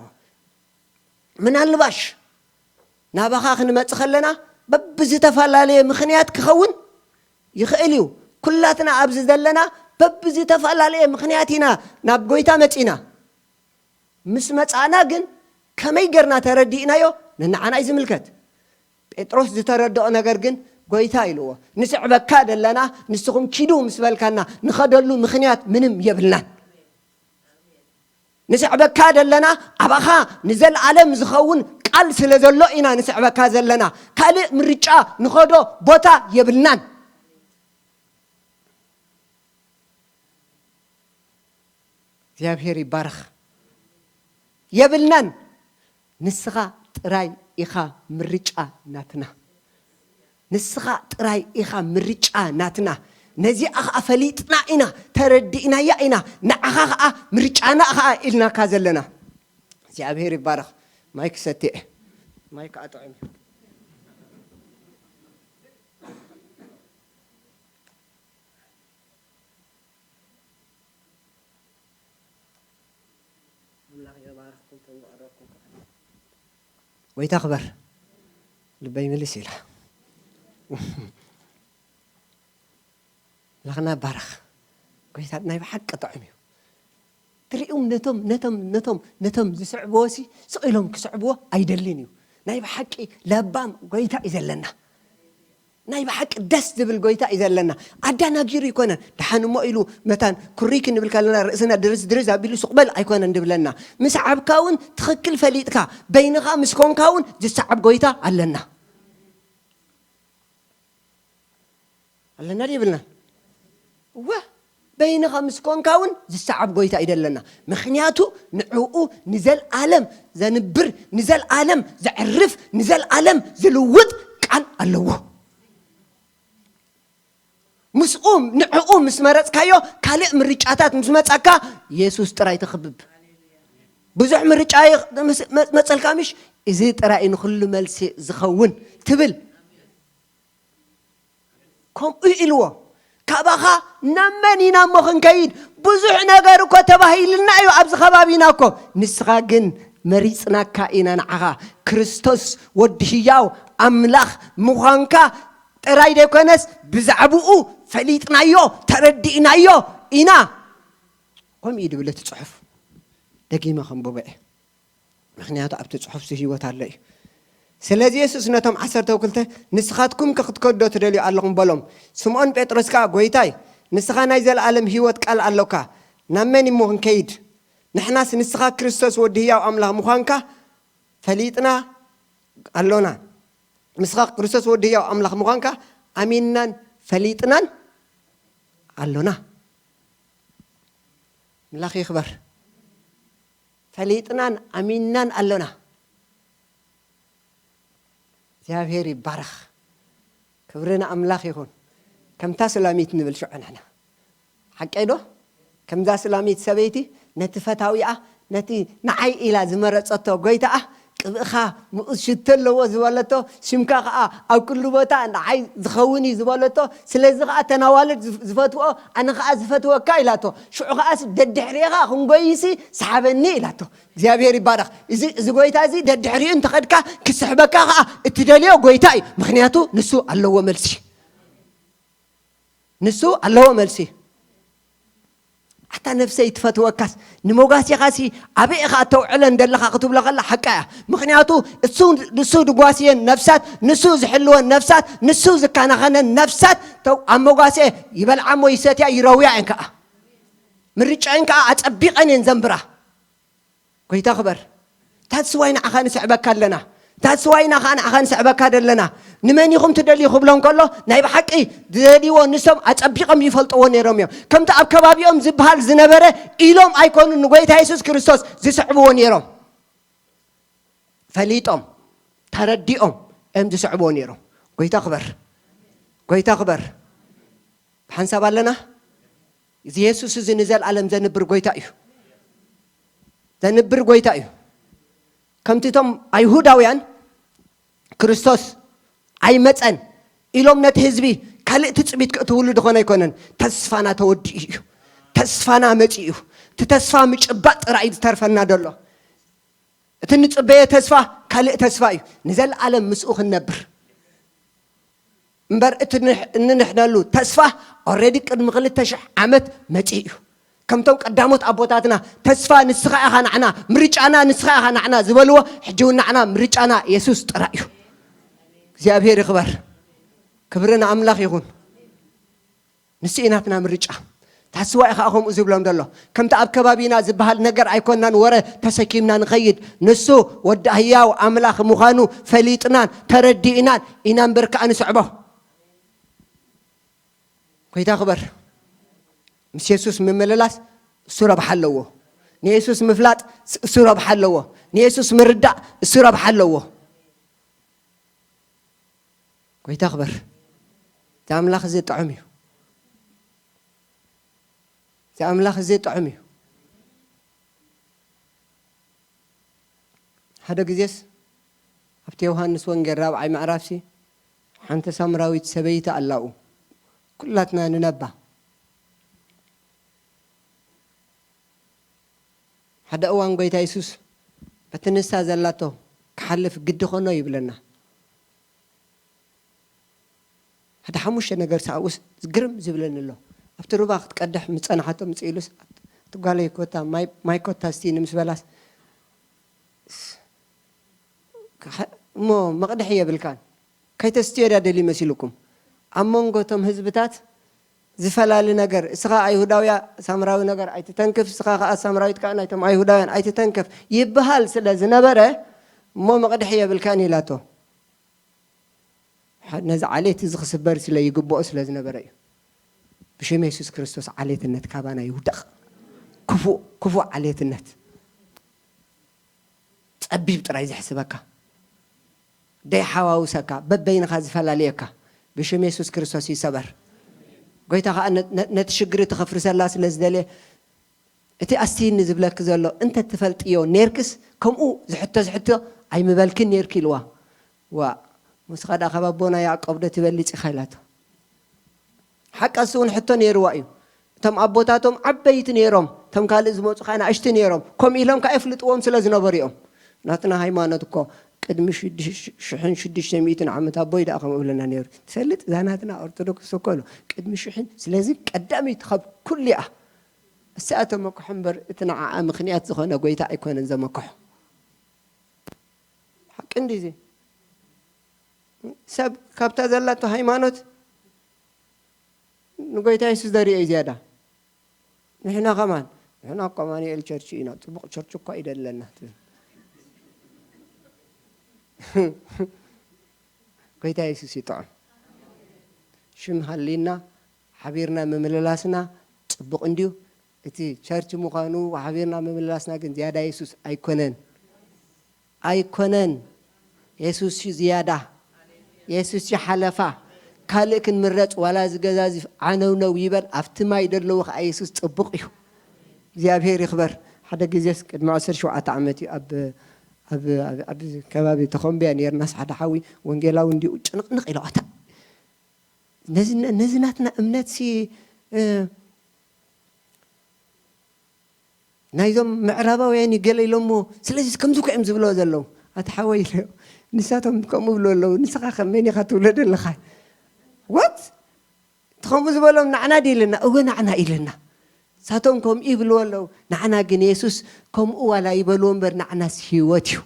ምናልባሽ ናባኻ ክንመጽእ ከለና በብዝተፈላለየ ምኽንያት ክኸውን ይኽእል እዩ። ኩላትና ኣብዚ ዘለና በብዝተፈላለየ ምኽንያት ኢና ናብ ጎይታ መጺና። ምስ መጻእና ግን ከመይ ገርና ተረዲእናዮ? ንንዓና እዩ ዝምልከት። ጴጥሮስ ዝተረድኦ ነገር ግን ጎይታ ኢልዎ። "ንስዕበካ ደለና፣ ንስኹም ኪዱ ምስ በልካና፣ ንኸደሉ ምኽንያት ምንም የብልናን። ንስዕበካ ደለና፣ ኣባኻ ንዘለኣለም ዝኸውን ቃል ስለ ዘሎ ኢና ንስዕበካ ዘለና። ካልእ ምርጫ ንኸዶ ቦታ የብልናን።" እግዚኣብሔር ይባረኽ። የብልናን። ንስኻ ጥራይ ኢኻ ምርጫ ናትና። ንስኻ ጥራይ ኢኻ ምርጫ ናትና። ነዚኣ ኸዓ ፈሊጥና ኢና፣ ተረዲእናያ ኢና። ንዓኻ ኸዓ ምርጫና ኸዓ ኢልናካ ዘለና። እግዚኣብሔር ይባረኽ። ማይክ ሰቲዐ። ማይክ ኣጥዕም። ኣምላኽ ይባርኽኩም፣ ተባረኽኩም። ጎይታ ክበር። ልበይ ምልስ ኢላ። ኣምላኽና ባረኽ። ጎይታ ናይ ብሓቂ ጥዑም እዩ። ትሪኡም ነቶም፣ ነቶም፣ ነቶም፣ ነቶም ዝስዕብዎ ሲ ስቕ ኢሎም ክስዕብዎ ኣይደልን እዩ። ናይ ብሓቂ ለባም ጎይታ እዩ ዘለና። ናይ ብሓቂ ደስ ዝብል ጎይታ እዩ ዘለና። ኣዳናጊሩ ይኮነን። ደሓን እሞ ኢሉ መታን ኩርይ ክንብል ከለና ርእስና ድርዝ ድርዝ ኣቢሉ ሱቕ በል ኣይኮነን ድብለና። ምስ ዓብካ እውን ትኽክል ፈሊጥካ በይንኻ ምስ ኮንካ እውን ዝሰዓብ ጎይታ ኣለና። ኣለና ድዩ የብልናን? እወ፣ በይንኻ ምስ ኮንካ እውን ዝሰዓብ ጎይታ እዩ ዘለና። ምኽንያቱ ንዕኡ ንዘልኣለም ዘንብር፣ ንዘልኣለም ዘዕርፍ፣ ንዘልኣለም ዝልውጥ ቃል ኣለዎ። ምስኡ፣ ንዕኡ ምስ መረጽካዮ፣ ካልእ ምርጫታት ምስ መጸካ፣ የሱስ ጥራይ ተኽብብ። ብዙሕ ምርጫ ይ-፣ ምስ-፣ መ-፣ መጸልካ ምሽ፣ እዚ ጥራይ ንኹሉ መልሲ ዝኸውን ትብል። ከምኡ ኢልዎ። ካባኻ ናብ መን ኢና እሞ ክንከይድ? ብዙሕ ነገር እኮ ተባሂልና እዩ ኣብዚ ከባቢና እኮ። ንስኻ ግን መሪጽናካ ኢና ንዓኻ። ክርስቶስ ወዲ ህያው ኣምላኽ ምዃንካ ጥራይ ዘይኮነስ ብዛዕብኡ ፈሊጥናዮ፣ ተረዲእናዮ ኢና። ከምኡ እዩ ድብል እቲ ጽሑፍ። ደጊመ ከንብቦ እየ። ምኽንያቱ ኣብቲ ጽሑፍሲ ህይወት ኣሎ እዩ። ስለዚ የሱስ ነቶም ዓሰርተ ክልተ፣ "ንስኻትኩም ከ ክትከዶ ትደልዩ ኣለኹም?" በሎም። ስምዖን ጴጥሮስ ከኣ፣ "ጎይታይ፣ ንስኻ ናይ ዘለኣለም ህይወት ቃል ኣሎካ፣ ናብ መን እሞ ክንከይድ? ንሕናስ ንስኻ ክርስቶስ ወዲ ህያው ኣምላኽ ምዃንካ ፈሊጥና ኣሎና። ንስኻ ክርስቶስ ወዲ ህያው ኣምላኽ ምዃንካ ኣሚንናን ፈሊጥናን ኣሎና።" ኣምላኽ ይኽበር። ፈሊጥናን ኣሚንናን ኣሎና። እግዚኣብሔር ይባረኽ። ክብሪ ንኣምላኽ ይኹን። ከምታ ሱላሚት ንብል ሽዑ ንሕና። ሓቀይ ዶ? ከምዛ ሱላሚት ሰበይቲ ነቲ ፈታዊኣ፣ ነቲ ንዓይ ኢላ ዝመረጸቶ ጎይታኣ፣ ቅብእኻ ምኡዝ ሽቶ ኣለዎ ዝበለቶ፣ ሽምካ ኸኣ ኣብ ኩሉ ቦታ ንዓይ ዝኸውን እዩ ዝበለቶ፣ ስለዚ ኸኣ እተን ኣዋልድ ዝፍ-፣ ዝፈትዎ፣ ኣነ ኸኣ ዝፈትወካ ኢላቶ። ሽዑ ኸኣስ ደድሕሪኻ ክንጎይሲ ሰሓበኒ ኢላቶ። እግዚኣብሔር ይባረኽ። እዚ፣ እዚ ጎይታ እዚ ደድሕሪኡ እንተኸድካ ክስሕበካ ኸኣ እትደልዮ ጎይታ እዩ። ምኽንያቱ ንሱ ኣለዎ መልሲ። ንሱ ኣለዎ መልሲ። ኣታ ነፍሰይ ትፈትወካስ፣ ንሞጋሲኻሲ ኣበይ ኢኻ እተውዕለን ዘለኻ ክትብሎ ከላ ሓቃ እያ። ምኽንያቱ እሱ፣ ንሱ ዝጓስየን ነፍሳት፣ ንሱ ዝሕልወን ነፍሳት፣ ንሱ ዝከናኸነን ነፍሳት፣ ተው፣ ኣብ መጓስየ ይበልዓ እሞ ይሰትያ ይረውያ እየን ከኣ። ምርጫ እየን ከኣ ኣጸቢቐን እየን ዘንብራ። ጎይታ ክበር። That's why ንዓኻ ንስዕበካ ኣለና። That's why ንዓኻ፣ ንዓኻ ንስዕበካ ደለና። ንመን ኢኹም ትደልዩ ክብሎም ከሎ፣ ናይ ብሓቂ ዝደልይዎ ንሶም ኣጸቢቖም ይፈልጥዎ ነይሮም እዮም። ከምቲ ኣብ ከባቢኦም ዝበሃል ዝነበረ ኢሎም ኣይኮኑን ንጎይታ የሱስ ክርስቶስ ዝስዕብዎ ነይሮም። ፈሊጦም፣ ተረዲኦም እዮም ዝስዕብዎ ነይሮም። ጎይታ ክበር። ጎይታ ክበር። ብሓንሳብ ኣለና? እዚ የሱስ እዚ ንዘለኣለም ዘንብር ጎይታ እዩ። ዘንብር ጎይታ እዩ። ከምቲ እቶም ኣይሁዳውያን ክርስቶስ ኣይመጸን ኢሎም ነቲ ህዝቢ ካልእ ትጽቢት ከእትውሉ ድኾነ ኣይኮነን። ተስፋና ተወዲኡ እዩ። ተስፋና መጺኡ እዩ። እቲ ተስፋ ምጭባጥ ጥራይ እዩ ዝተርፈና ዘሎ። እቲ ንጽበዮ ተስፋ ካልእ ተስፋ እዩ። ንዘለኣለም ምስኡ ክንነብር። እምበር እቲ ንሕ-፣ እንንሕነሉ ተስፋ ኦልሬዲ ቅድሚ ክልተ ሽሕ ዓመት መጺኡ እዩ። ከምቶም ቀዳሞት ኣቦታትና፣ "ተስፋ ንስኻ ኢኻ ንዓና፣ ምርጫና ንስኻ ኢኻ ንዓና" ዝበልዎ፣ ሕጂ እውን ንዓና ምርጫና የሱስ ጥራይ እዩ። እግዚኣብሔር ይኽበር። ክብሪ ንኣምላኽ ይኹን። ንሱ እዩ ናትና ምርጫ። ታስዋ ኢኻ ከምኡ ዝብሎም ዘሎ። ከምቲ ኣብ ከባቢና ዝበሃል ነገር ኣይኮንናን ወረ ተሰኪምና ንኸይድ። ንሱ ወዲ ህያው ኣምላኽ ምዃኑ ፈሊጥናን ተረዲእናን ኢና እምበር ከኣ ንስዕቦ። ጎይታ ክበር። ምስ የሱስ ምምልላስ እሱ ረብሓ ኣለዎ። ንየሱስ ምፍላጥ እሱ ረብሓ ኣለዎ። ንየሱስ ምርዳእ እሱ ረብሓ ኣለዎ። ጎይታ ክበር። እዚ ኣምላኽ እዚ ጥዑም እዩ። እዚ ኣምላኽ እዚ ጥዑም እዩ። ሓደ ግዜስ ኣብቲ ዮሃንስ ወንጌል ራብዓይ ምዕራፍሲ ሓንቲ ሳምራዊት ሰበይቲ ኣላኡ። ኩላትና ንነባ። ሓደ እዋን ጎይታ የሱስ በቲ ንሳ ዘላቶ ክሓልፍ ግዲ ኾኖ ይብለና። ሓደ ሓሙሽተ ነገር ሰኣውስ ግርም ዝብለኒ ኣሎ። ኣብቲ ሩባ ክትቀድሕ ምስ ጸናሓቶ፣ ምጽእ ኢሉስ፣ "ኣቲ ጓለይ ኮታ ማይ፣ ማይ ኮታ ስቲኒ" ምስ በላስ፣ እሞ መቕድሒ የብልካን። ከይተስትዮ ድያ ደልዩ መሲሉኩም? ኣብ መንጎ እቶም ህዝብታት ዝፈላሊ ነገር፣ እስኻ ኣይሁዳውያ ሳምራዊ ነገር ኣይትተንክፍ፣ እስኻ ኸኣ ሳምራዊት ከኣ ናይቶም ኣይሁዳውያን ኣይትተንክፍ ይበሃል ስለ ዝነበረ፣ እሞ መቕድሒ የብልካን ኢላቶ። ሓ-፣ ነዚ ዓሌት እዚ ክስበር ስለ ይግብኦ ስለ ዝነበረ እዩ። ብሽም የሱስ ክርስቶስ ዓሌትነት ካባና ይውደቕ። ክፉእ፣ ክፉእ ዓሌትነት። ጸቢብ ጥራይ ዘሕስበካ፣ ደይሓዋውሰካ፣ በበይንኻ ዝፈላልየካ፣ ብሽም የሱስ ክርስቶስ ይሰበር። ጎይታ ኸኣ ነ-፣ ነ-፣ ነቲ ሽግር እቲ ከፍርሰላ ስለ ዝደልየ፣ እቲ ኣስትይኒ ዝብለኪ ዘሎ እንተ ትፈልጥዮ ኔርክስ፣ ከምኡ ዝሕቶ ዝሕቶ ኣይምበልክን ኔርኪ ኢልዋ። ዋእ፣ ንስኻ ደኣ ካብ ኣቦና ያዕቆብ ዶ ትበልጽ ኢኻ ኢላቶ። ሓቃ እሱ እውን ሕቶ ነይርዋ እዩ። እቶም ኣቦታቶም ዓበይቲ ነይሮም፣ እቶም ካልእ ዝመጹ ከኣ ንኣሽቱ ነይሮም። ከምኡ ኢሎም ከኣ የፍልጥዎም ስለ ዝነበሩ እዮም። ናትና ሃይማኖት እኮ ቅድሚ ሽዱሽ-፣ ሽሕን ሽዱሽተ ሚእትን ዓመት ኣቦይ ደኣ ከምኡ እብለና ነይሩ። ትፈልጥ፣ እዛ ናትና ኦርቶዶክስ እኮ ኣሎ ቅድሚ ሽሕን፣ ስለዚ ቀዳመይቲ ካብ ኩሉ እያ። እሳ እተመክሖ እምበር፣ እቲ ንዓኣ ምኽንያት ዝኾነ ጎይታ ኣይኮነን ዘመክሖ። ሓቂ እንዲዚ። ሰብ ካብታ ዘላቶ ሃይማኖት ንጎይታ የሱስ ዘርኦ እዩ ዝያዳ። ንሕና ከማን፣ "ንሕና እኮ ኣማኑኤል ቸርች ኢና፣ ጽቡቕ ቸርች እኮ እዩ ደለና" ትብል። ጎይታ የሱስ ይጥዑም። ሽም ሃሊና ሓቢርና ምምልላስና ጽቡቕ እንድዩ። እቲ ቸርች ምዃኑ ሓቢርና ምምልላስና ግን ዝያዳ የሱስ ኣይኮነን። ኣይኮነን። የሱስ እዩ ዝያዳ። የሱስ እዩ ሓለፋ። ካልእ ክንምረጽ ዋላ ዝገዛዝፍ ዓነውነው ይበል፣ ኣብቲ ማይ ደለዎ ከኣ የሱስ ጽቡቕ እዩ። እግዚኣብሔር ይኽበር። ሓደ ግዜስ ቅድሚ ዓሰርተ ሸውዓተ ዓመት እዩ ኣብ፣ ኣብ፣ ኣብ፣ ኣብ ከባቢ ተኾምብያ ነይርናስ ሓደ ሓዊ ወንጌላዊ እንዲኡ ጭንቕንቕ ኢሉ ኣታ ነዚ፣ ነዚ ናትና እምነትሲ፣ እ፣ ናይዞም ምዕራባውያን እዩ ገለ ኢሎሞ፣ ስለዚ ከምዚ እኮ እዮም ዝብሎ ዘለዉ። ኣቲ ሓወይ ኢለ፣ ንሳቶም ከምኡ ይብሉ ኣለዉ፣ ንስኻ ከ መን ኢኻ ትብሎ ዘለኻ? What? እቲ ከምኡ ዝበሎም ንዓና ድዩ ኢልና? እወ ንዓና ኢልና። ንሳቶም ከምኡ ይብልዎ ኣለዉ፣ ንዓና ግን የሱስ ከምኡ ዋላ ይበልዎ እምበር ንዓናስ ህይወት እዩ።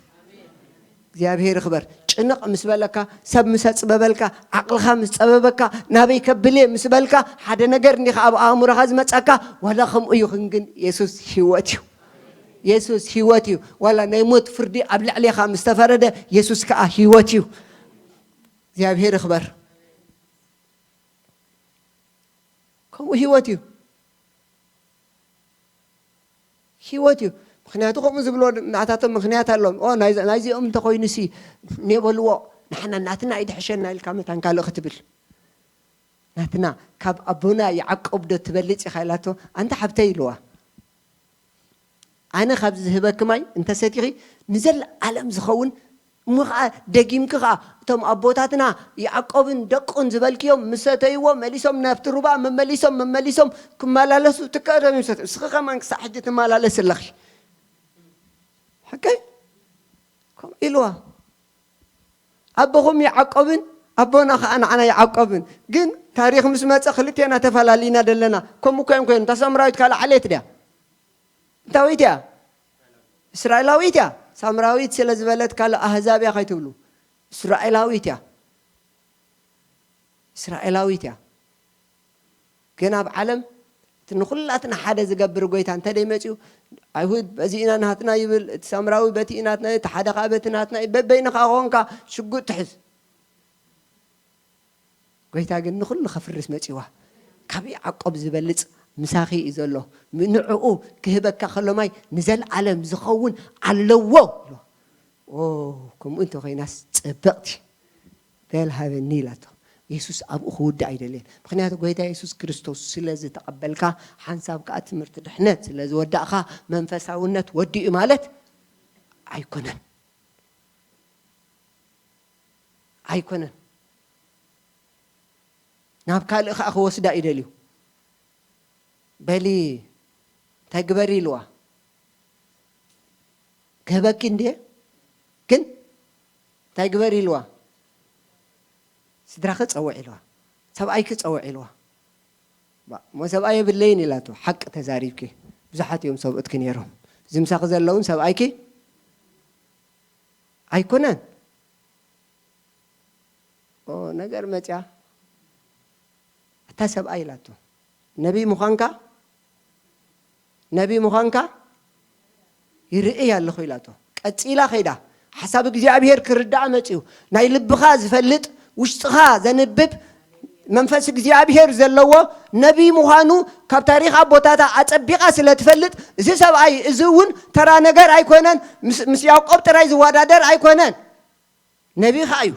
እግዚኣብሔር ይኽበር። ጭንቕ ምስ በለካ፣ ሰብ ምስ ኣጽበበልካ፣ ዓቕልኻ ምስ ጸበበካ፣ ናበይ ከብል እየ ምስ በልካ፣ ሓደ ነገር እንዲኻ ኣብ ኣእምሮኻ ዝመጸካ፣ ዋላ ከምኡ ይኹን ግን የሱስ ህይወት እዩ። የሱስ ህይወት እዩ። ዋላ ናይ ሞት ፍርዲ ኣብ ልዕሌኻ ምስ ተፈረደ፣ የሱስ ከኣ ህይወት እዩ። እግዚኣብሔር ይኽበር። ከምኡ ህይወት እዩ። ህይወት እዩ። ምኽንያቱ ከምኡ ዝብሎ ናታቶም ምኽንያት ኣለዎም። ኦ፣ ናይዚ-፣ ናይዚኦም እንተኾይኑሲ ኔበልዎ፣ ንሕና ናትና እዩ ድሕሸና ኢልካ መታን ካልእ ክትብል። ናትና፣ ካብ ኣቦና ያዕቆብ ዶ ትበልጽ ኢኻ ኢላቶ፣ ኣንታ ሓብተይ ኢልዋ። ኣነ ካብዚ ዝህበኪ ማይ እንተሰቲኺ ንዘለኣለም ዝኸውን፣ እሞ ኸዓ ደጊምኪ ኸዓ እቶም ኣቦታትና ያዕቆብን ደቁን ዝበልክዮም ምስ ሰተይዎ መሊሶም ናብቲ ሩባ መመሊሶም መመሊሶም ክመላለሱ ትካእሎም ይሰት። እስኺ ከማን ክሳዕ ሕጂ ትመላለስ ኣለኺ። ሕቀይ? ከምኡ ኢልዋ። ኣቦኹም ያዕቆብን ኣቦና ኸዓ ንዓና ይዓቆብን። ግን ታሪኽ ምስ መጸ ክልቴና ተፈላሊና ደለና። ከምኡ እኮ እዮም ኮይኖም። እታ ሳምራዊት ካልእ ዓሌት ድያ? እንታዊት እያ? እስራኤላዊት እያ። ሳምራዊት ስለ ዝበለት ካልእ ኣህዛብ እያ ከይትብሉ። እስራኤላዊት እያ። እስራኤላዊት እያ። ግን ኣብ ዓለም እቲ ንኹላትና ሓደ ዝገብር ጎይታ እንተ ደይመጺኡ፣ ኣይሁድ በዚ ኢና ናትና ይብል፣ እቲ ሳምራዊ በቲ ናትና፣ እቲ ሓደ ኸዓ በቲ ናትና፣ በበይንኻ ኾንካ ሽጉጥ ትሕዝ። ጎይታ ግን ንኹሉ ከፍርስ መጺዋ። ካብ ያዕቆብ ዝበልጽ ምሳኺ እዩ ዘሎ። ንዕኡ ክህበካ ከሎ ማይ ንዘለዓለም ዝኸውን ኣለዎ። ኦ፣ ከምኡ እንተ ኮይናስ ጽብቕቲ። በል ሃበኒ ኢላቶ። የሱስ ኣብኡ ክውዳእ ኣይደልየን። ምኽንያቱ ጎይታ የሱስ ክርስቶስ ስለ ዝተቐበልካ፣ ሓንሳብ ከኣ ትምህርቲ ድሕነት ስለ ዝወዳእካ፣ መንፈሳውነት ወዲኡ ማለት ኣይኮነን። ኣይኮነን። ናብ ካልእ ከኣ ክወስዳ እዩ ደልዩ። በሊ እንታይ ግበሪ ኢልዋ? ክህበኪ እንድየ፣ ግን እንታይ ግበሪ ኢልዋ? ስድራኺ ጸውዕ ኢልዋ። ሰብኣይኪ ጸውዕ ኢልዋ። ባ-፣ እሞ ሰብኣይ የብለይን ኢላቶ። ሓቂ ተዛሪብኪ። ብዙሓት እዮም ሰብኡትኪ ነይሮም። እዚ ምሳኺ ዘለውን ሰብኣይኪ ኣይኮነን። ኦ፣ ነገር መጽያ። ኣታ ሰብኣይ ኢላቶ። ነቢይ ምዃንካ፣ ነቢይ ምዃንካ ይርእይ ኣለኹ ኢላቶ። ቀጺላ ከይዳ። ሓሳብ እግዚኣብሔር ክርዳኣ መጽዩ። ናይ ልብኻ ዝፈልጥ፣ ውሽጥኻ ዘንብብ፣ መንፈስ እግዚኣብሔር ዘለዎ ነቢይ ምዃኑ ካብ ታሪኽ ኣቦታታ ኣጸቢቓ ስለ ትፈልጥ፣ እዚ ሰብኣይ እዚ እውን ተራ ነገር ኣይኮነን፣ ምስ፣ ምስ ያዕቆብ ጥራይ ዝወዳደር ኣይኮነን። ነቢይ ኸኣ እዩ።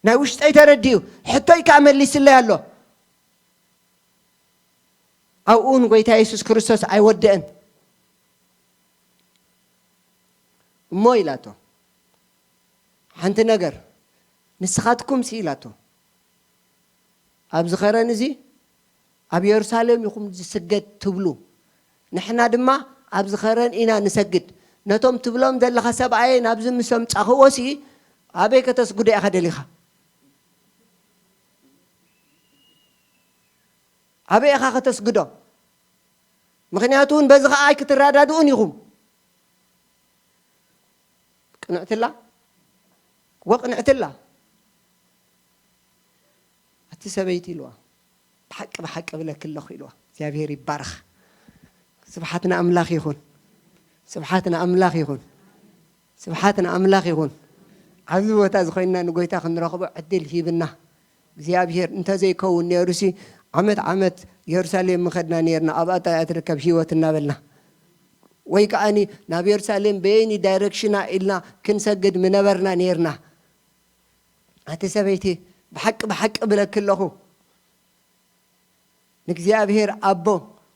ናይ ውሽጠይ ተረዲኡ፣ ሕቶይ ከኣ መሊስለይ ኣሎ። ኣብኡ እውን ጎይታ የሱስ ክርስቶስ ኣይወደአን። እሞ ኢላቶ፣ ሓንቲ ነገር፣ ንስኻትኩምሲ ኢላቶ፣ ኣብዚ ኸረን እዚ ኣብ የሩሳሌም ኢኹም ዝስገድ ትብሉ፣ ንሕና ድማ ኣብዚ ኸረን ኢና ንሰግድ። ነቶም ትብሎም ዘለኻ ሰብኣየይ ናብዚ ምስ ኣምጻኽዎሲ ኣበይ ከተስግዶ ኢኻ ደሊኻ? ኣበይ ኢኻ ከተስግዶ? ምኽንያቱ እውን በዚ ኸኣ ኣይክትረዳድኡን ኢኹም። ቅንዕትላ? ወቅንዕትላ? ኣቲ ሰበይቲ ኢልዋ። ብሓቂ፣ ብሓቂ እብለኪ ኣለኹ ኢልዋ። እግዚኣብሔር ይባረኽ። ስብሓት ንኣምላኽ ይኹን። ስብሓት ንኣምላኽ ይኹን። ስብሓት ንኣምላኽ ይኹን። ኣብዚ ቦታ እዚ ኮይንና ንጎይታ ክንረኽቦ ዕድል ሂብና። እግዚኣብሔር እንተዘይከውን ነይሩሲ፣ ዓመት ዓመት የሩሳሌም ምኸድና ነይርና፣ ኣብኣ ጥራይ እያ ትርከብ ህይወት እናበልና። ወይ ከኣኒ ናብ የሩሳሌም በየኒ ዳይሬክሽና ኢልና ክንሰግድ ምነበርና ነይርና። ኣቲ ሰበይቲ፣ ብሓቂ፣ ብሓቂ እብለኪ ኣለኹ፣ ንእግዚኣብሔር ኣቦ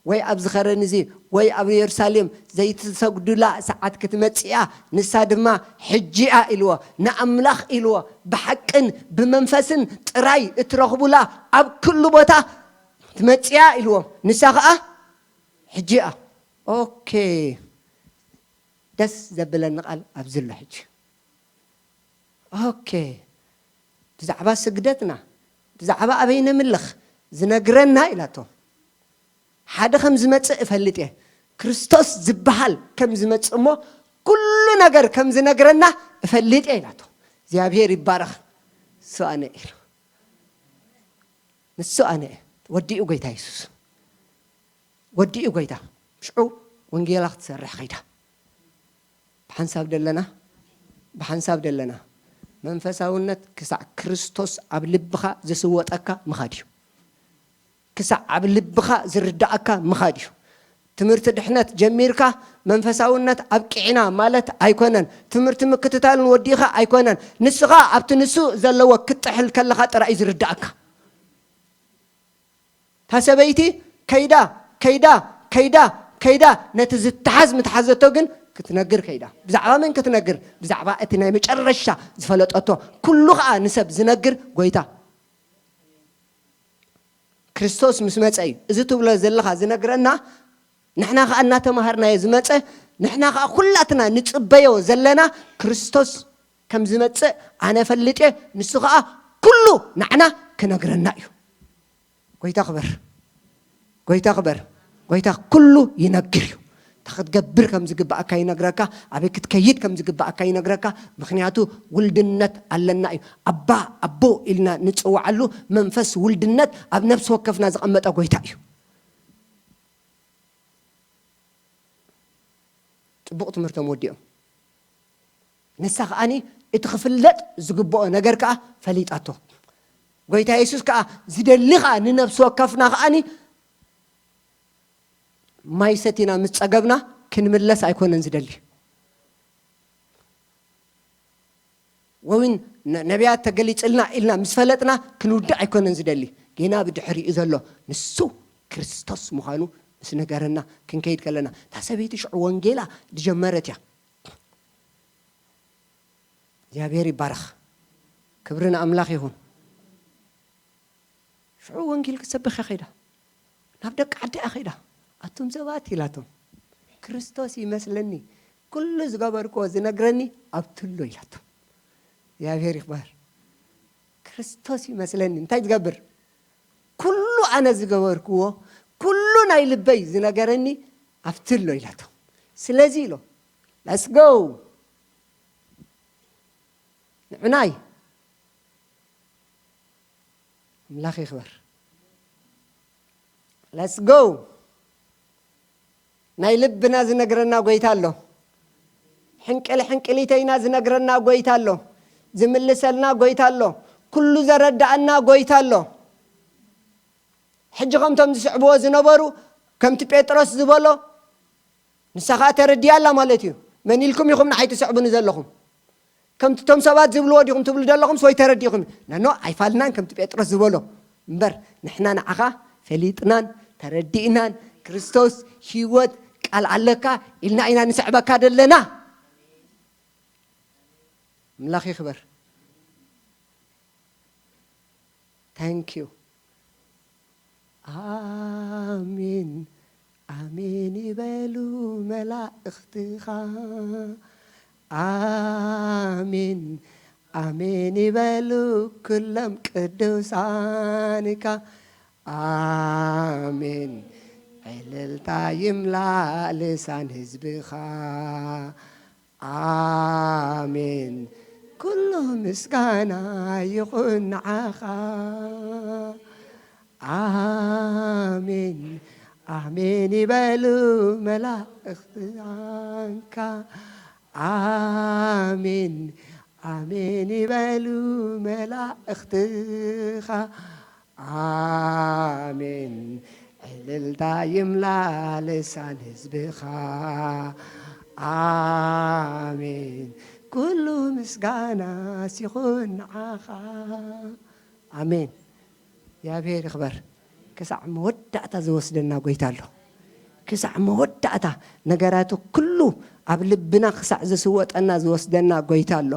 ወይ ኣብዚ ኸረን እዚ ወይ ኣብ የሩሳሌም ዘይትሰግዱላ ሰዓት ክትመጽእ እያ፣ ንሳ ድማ ሕጂ እያ ኢልዎ፣ ንኣምላኽ ኢልዎ፣ ብሓቅን ብመንፈስን ጥራይ እትረኽቡላ ኣብ ኩሉ ቦታ ትመጽእ እያ ኢልዎ፣ ንሳ ኸኣ ሕጂ እያ። ኦኬ፣ ደስ ዘብለኒ ቃል ኣብዚ ኣሎ ሕጂ። ኦኬ፣ ብዛዕባ ስግደትና፣ ብዛዕባ ኣበይ ነምልኽ ዝነግረና ኢላቶ። ሓደ ከም ዝመጽእ እፈልጥ እየ። ክርስቶስ ዝበሃል ከም ዝመጽእ እሞ ኩሉ ነገር ከም ዝነግረና እፈልጥ እየ ኢላቶ። እግዚኣብሔር ይባረኽ። ንሱ ኣነ እየ ኢሉ። ንሱ ኣነ እየ። ወዲኡ ጎይታ የሱስ። ወዲኡ ጎይታ። ሽዑ ወንጌላ ክትሰርሕ ከይዳ። ብሓንሳብ ደለና፣ ብሓንሳብ ደለና። መንፈሳውነት ክሳዕ ክርስቶስ ኣብ ልብኻ ዝስወጠካ ምኻድ እዩ። ክሳዕ ኣብ ልብኻ ዝርዳእካ ምኻድ እዩ። ትምህርቲ ድሕነት ጀሚርካ መንፈሳውነት ኣብቂዕና ማለት ኣይኮነን። ትምህርቲ ምክትታልን ወዲእኻ ኣይኮነን። ንስኻ ኣብቲ ንሱ ዘለዎ ክትጥሕል ከለኻ ጥራይ እዩ ዝርዳእካ። እታ ሰበይቲ ከይዳ፣ ከይዳ፣ ከይዳ፣ ከይዳ ነቲ ዝተሓዝ ምትሓዘቶ ግን ክትነግር ከይዳ። ብዛዕባ መን ክትነግር? ብዛዕባ እቲ ናይ መጨረሻ ዝፈለጠቶ። ኩሉ ኸኣ ንሰብ ዝነግር ጎይታ። ክርስቶስ ምስ መጸ እዩ። እዚ ትብሎ ዘለኻ ዝነግረና፣ ንሕና ኸኣ እናተማሃርናዮ ዝመጸ፣ ንሕና ኸኣ ኩላትና ንጽበዮ ዘለና ክርስቶስ ከም ዝመጽእ ኣነ እፈልጥ እየ፣ ንሱ ኸኣ ኩሉ ንዓና ክነግረና እዩ። ጎይታ ክበር፣ ጎይታ ክበር፣ ጎይታ ኩሉ ይነግር እዩ። እንታይ ክትገብር ከም ዝግባኣካ ይነግረካ፣ ኣበይ ክትከይድ ከም ዝግባኣካ ይነግረካ። ምኽንያቱ ውልድነት ኣለና እዩ። ኣባ፣ ኣቦ ኢልና ንጽውዓሉ መንፈስ ውልድነት ኣብ ነፍሲ ወከፍና ዘቐመጠ ጎይታ እዩ። ጽቡቕ ትምህርቶም ወዲኦም። ንሳ ከኣኒ እቲ ክፍለጥ ዝግብኦ ነገር ከኣ ፈሊጣቶ። ጎይታ የሱስ ከኣ ዝደሊ ከኣ ንነፍሲ ወከፍና ከኣኒ ማይ ሰቲና ምስ ጸገብና ክንምለስ ኣይኮነን ዝደሊ። ወይን ነ-፣ ነቢያት ተገሊጽልና ኢልና ምስ ፈለጥና ክንውድእ ኣይኮነን ዝደሊ። ጌና ብድሕሪኡ ዘሎ ንሱ ክርስቶስ ምዃኑ ምስ ነገረና ክንከይድ ከለና፣ እታ ሰበይቲ ሽዑ ወንጌላ ዝጀመረት እያ። እግዚኣብሔር ይባረኽ። ክብሪ ንኣምላኽ ይኹን። ሽዑ ወንጌል ክትሰብኽ እያ ኸይዳ። ናብ ደቂ ዓዲ እያ ኸይዳ። ኣቱም ሰባት ኢላቶም፣ ክርስቶስ ይመስለኒ፣ ኩሉ ዝገበርክዎ ዝነግረኒ ኣብትሎ ኢላቶም። እግዚኣብሔር ይኽበር። ክርስቶስ ይመስለኒ፣ እንታይ ዝገብር? ኩሉ ኣነ ዝገበርክዎ፣ ኩሉ ናይ ልበይ ዝነገረኒ ኣብትሎ ኢላቶም። ስለዚ ኢሎ፣ let's go። ንዑናይ ኣምላኽ ይኽበር። Let's go። ናይ ልብና ዝነግረና ጎይታ ኣሎ። ሕንቅል ሕንቅሊተይና ዝነግረና ጎይታ ኣሎ። ዝምልሰልና ጎይታ ኣሎ። ኩሉ ዘረዳኣና ጎይታ ኣሎ። ሕጂ ከምቶም ዝስዕብዎ ዝነበሩ፣ ከምቲ ጴጥሮስ ዝበሎ፣ ንሳ ኸኣ ተረዲኣ ኣላ ማለት እዩ። መን ኢልኩም ኢኹም ንዓይ ትስዕቡኒ ዘለኹም? ከምቲ እቶም ሰባት ዝብልዎ ዲኹም ትብሉ ዘለኹም? ወይ ተረዲእኹም? ናኖ ኣይፋልናን፣ ከምቲ ጴጥሮስ ዝበሎ እምበር፣ ንሕና ንዓኻ ፈሊጥናን ተረዲእናን፣ ክርስቶስ ህይወት ቃል ኣለካ ኢልና ኢና ንስዕበካ ዘለና። ኣምላኽ ይኽበር። Thank you። ኣሜን ኣሜን ይበሉ መላእኽትኻ። ኣሜን ኣሜን ይበሉ ኩሎም ቅዱሳንካ። ኣሜን ዕልልታ ይምላእ ልሳን ህዝብኻ። ኣሜን ኩሉ ምስጋና ይኹን ንዓኻ። ኣሜን ኣሜን ይበሉ መላእኽትኻ። ኣሜን ኣሜን ይበሉ መላእኽትኻ። ኣሜን ዕልልታ ይምላ ልሳን ህዝብኻ። ኣሜን ኩሉ ምስጋናስ ይኹን ንዓኻ። ኣሜን። እግዚኣብሔር ይኽበር። ክሳዕ መወዳእታ ዝወስደና ጎይታ ኣሎ። ክሳዕ መወዳእታ ነገራቱ ኩሉ ኣብ ልብና ክሳዕ ዝስወጠና ዝወስደና ጎይታ ኣሎ።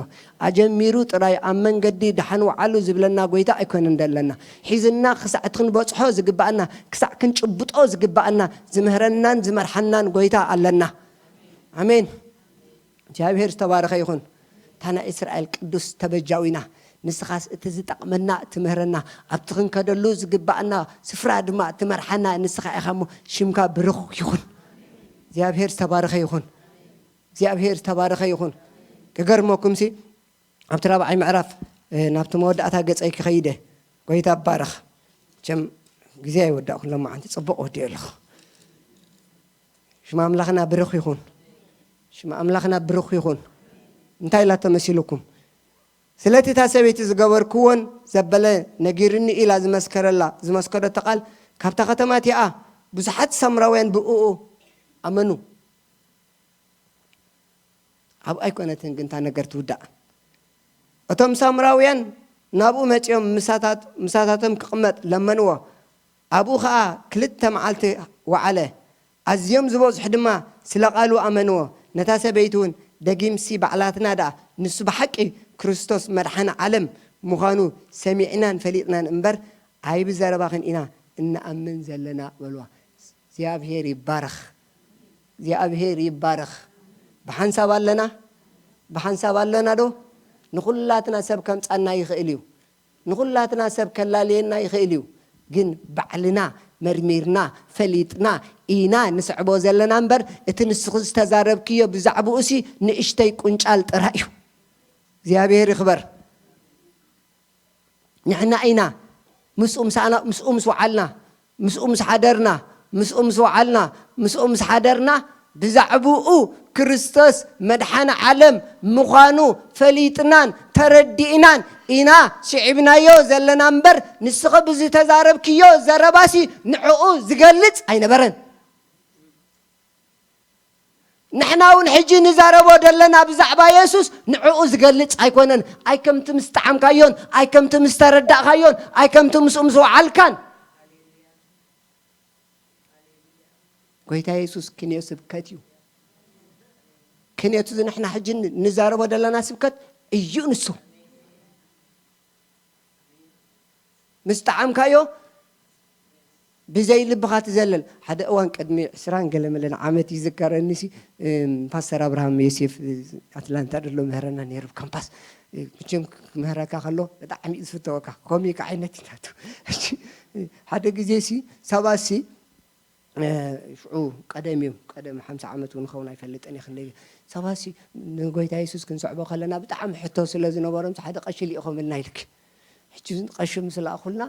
ኣጀሚሩ ጥራይ ኣብ መንገዲ ደሓን ወዓሉ ዝብለና ጎይታ ኣይኮነን ደለና። ሒዝና ክሳዕ እቲ ክንበጽሖ ዝግባኣና፣ ክሳዕ ክንጭብጦ ዝግባኣና ዝምህረናን ዝመርሓናን ጎይታ ኣለና። ኣሜን። እግዚኣብሔር ዝተባረኸ ይኹን። እታ ናይ እስራኤል ቅዱስ ተበጃዊና፣ ንስኻስ እቲ ዝጠቕመና ትምህረና፣ ኣብቲ ክንከደሉ ዝግባኣና ስፍራ ድማ ትመርሓና ንስኻ ኢኻ እሞ ሽምካ ብሩኽ ይኹን። እግዚኣብሔር ዝተባረኸ ይኹን። እግዚኣብሔር ዝተባረኸ ይኹን። ክገርመኩምሲ ኣብቲ ራብዓይ ምዕራፍ፣ እ፣ ናብቲ መወዳእታ ገጸይ ክኸይደ፣ ጎይታ ይባረኽ። መቸም ግዜ ኣይወዳእኩን፣ ሎማዓንቲ ጽቡቕ ወዲኦ ኣለኹ። ሽም ኣምላኽና ብሩኽ ይኹን። ሽም ኣምላኽና ብሩኽ ይኹን። እንታይ ኢላ ተመሲሉኩም? ስለቲ እታ ሰበይቲ ዝገበርክዎን ዘበለ ነጊርኒ ኢላ ዝመስከረላ፣ ዝመስከረቶ ቃል፣ ካብታ ከተማ እቲኣ ብዙሓት ሳምራውያን ብእኡ ኣመኑ። ኣብኡ ኣይኮነትን ግን እታ ነገር ትውዳእ። እቶም ሳምራውያን ናብኡ መጺኦም ምሳታት-፣ ምሳታቶም ክቕመጥ ለመንዎ። ኣብኡ ኸኣ ክልተ መዓልቲ ወዓለ። ኣዝዮም ዝበዝሑ ድማ ስለ ቃሉ ኣመንዎ። ነታ ሰበይቲ እውን ደጊምሲ ባዕላትና ደኣ ንሱ ብሓቂ ክርስቶስ መድሓኒ ዓለም ምዃኑ ሰሚዕናን ፈሊጥናን እምበር፣ ኣይብዘረባኽን ኢና እንኣምን ዘለና በልዋ። እግዚኣብሔር ይባረኽ። እግዚኣብሔር ይባረኽ። ብሓንሳብ ኣለና? ብሓንሳብ ኣለና ዶ? ንኹላትና ሰብ ከምጻና ይኽእል እዩ። ንኹላትና ሰብ ከላልየና ይኽእል እዩ፣ ግን ባዕልና መርሚርና ፈሊጥና ኢና ንስዕቦ ዘለና እምበር፣ እቲ ንስኺ ዝተዛረብክዮ ብዛዕባኡ ሲ ንእሽተይ ቁንጫል ጥራይ እዩ። እግዚኣብሔር ይኽበር። ንሕና ኢና ምስኡ ምሳና፣ ምስኡ ምስ ወዓልና፣ ምስኡ ምስ ሓደርና፣ ምስኡ ምስ ወዓልና፣ ምስኡ ምስ ሓደርና፣ ብዛዕባኡ ክርስቶስ መድሓኒ ዓለም ምዃኑ ፈሊጥናን ተረዲእናን ኢና ስዒብናዮ ዘለና እምበር፣ ንስኺ ብዝተዛረብክዮ ዘረባሲ ንዕኡ ዝገልጽ ኣይነበረን። ንሕና እውን ሕጂ ንዛረቦ ዘለና ብዛዕባ የሱስ ንዕኡ ዝገልጽ ኣይኮነን። ኣይ ከምቲ ምስ ጠዓምካዮን፣ ኣይ ከምቲ ምስ ተረዳእካዮን፣ ኣይ ከምቲ ምስኡ ምስ ወዓልካን። ጎይታ የሱስ ክንዮ ስብከት እዩ። ክንዮቱ እዚ ንሕና ሕጂ ንዛረቦ ዘለና ስብከት እዩ ንሱ። ምስ ጠዓምካዮ ብዘይ ልብኻ ትዘለል። ሓደ እዋን ቅድሚ ዕስራን ገለ መለን ዓመት ይዝከረኒ ሲ፣ እም፣ ፓስተር ኣብርሃም ዮሴፍ፣ እ፣ ኣትላንታ ደሎ ምህረና ነይሩ ኣብ ካምፓስ። እ፣ መቸም ክምህረካ ከሎ ብጣዕሚ እዩ ዝፍተወካ። ኮሚክ ዓይነት እዩ ናቱ። ሕጂ፣ እ፣ ሓደ ግዜ ሲ፣ ሰባት ሲ፣ እ፣ ሽዑ ቀደም እዩ፣ ቀደም ሓምሳ ዓመት እውን ክኸውን ኣይፈልጥን እየ፣ ክንደይ ሰባት ሲ፣ ንጎይታ የሱስ ክንስዕቦ ከለና ብጣዕሚ ሕቶ ስለ ዝነበሮም ሲ፣ ሓደ ቀሺ ልኢኾምልና ኢልኪ። ሕጂ ቀሺ ምስ ለኣኹልና፣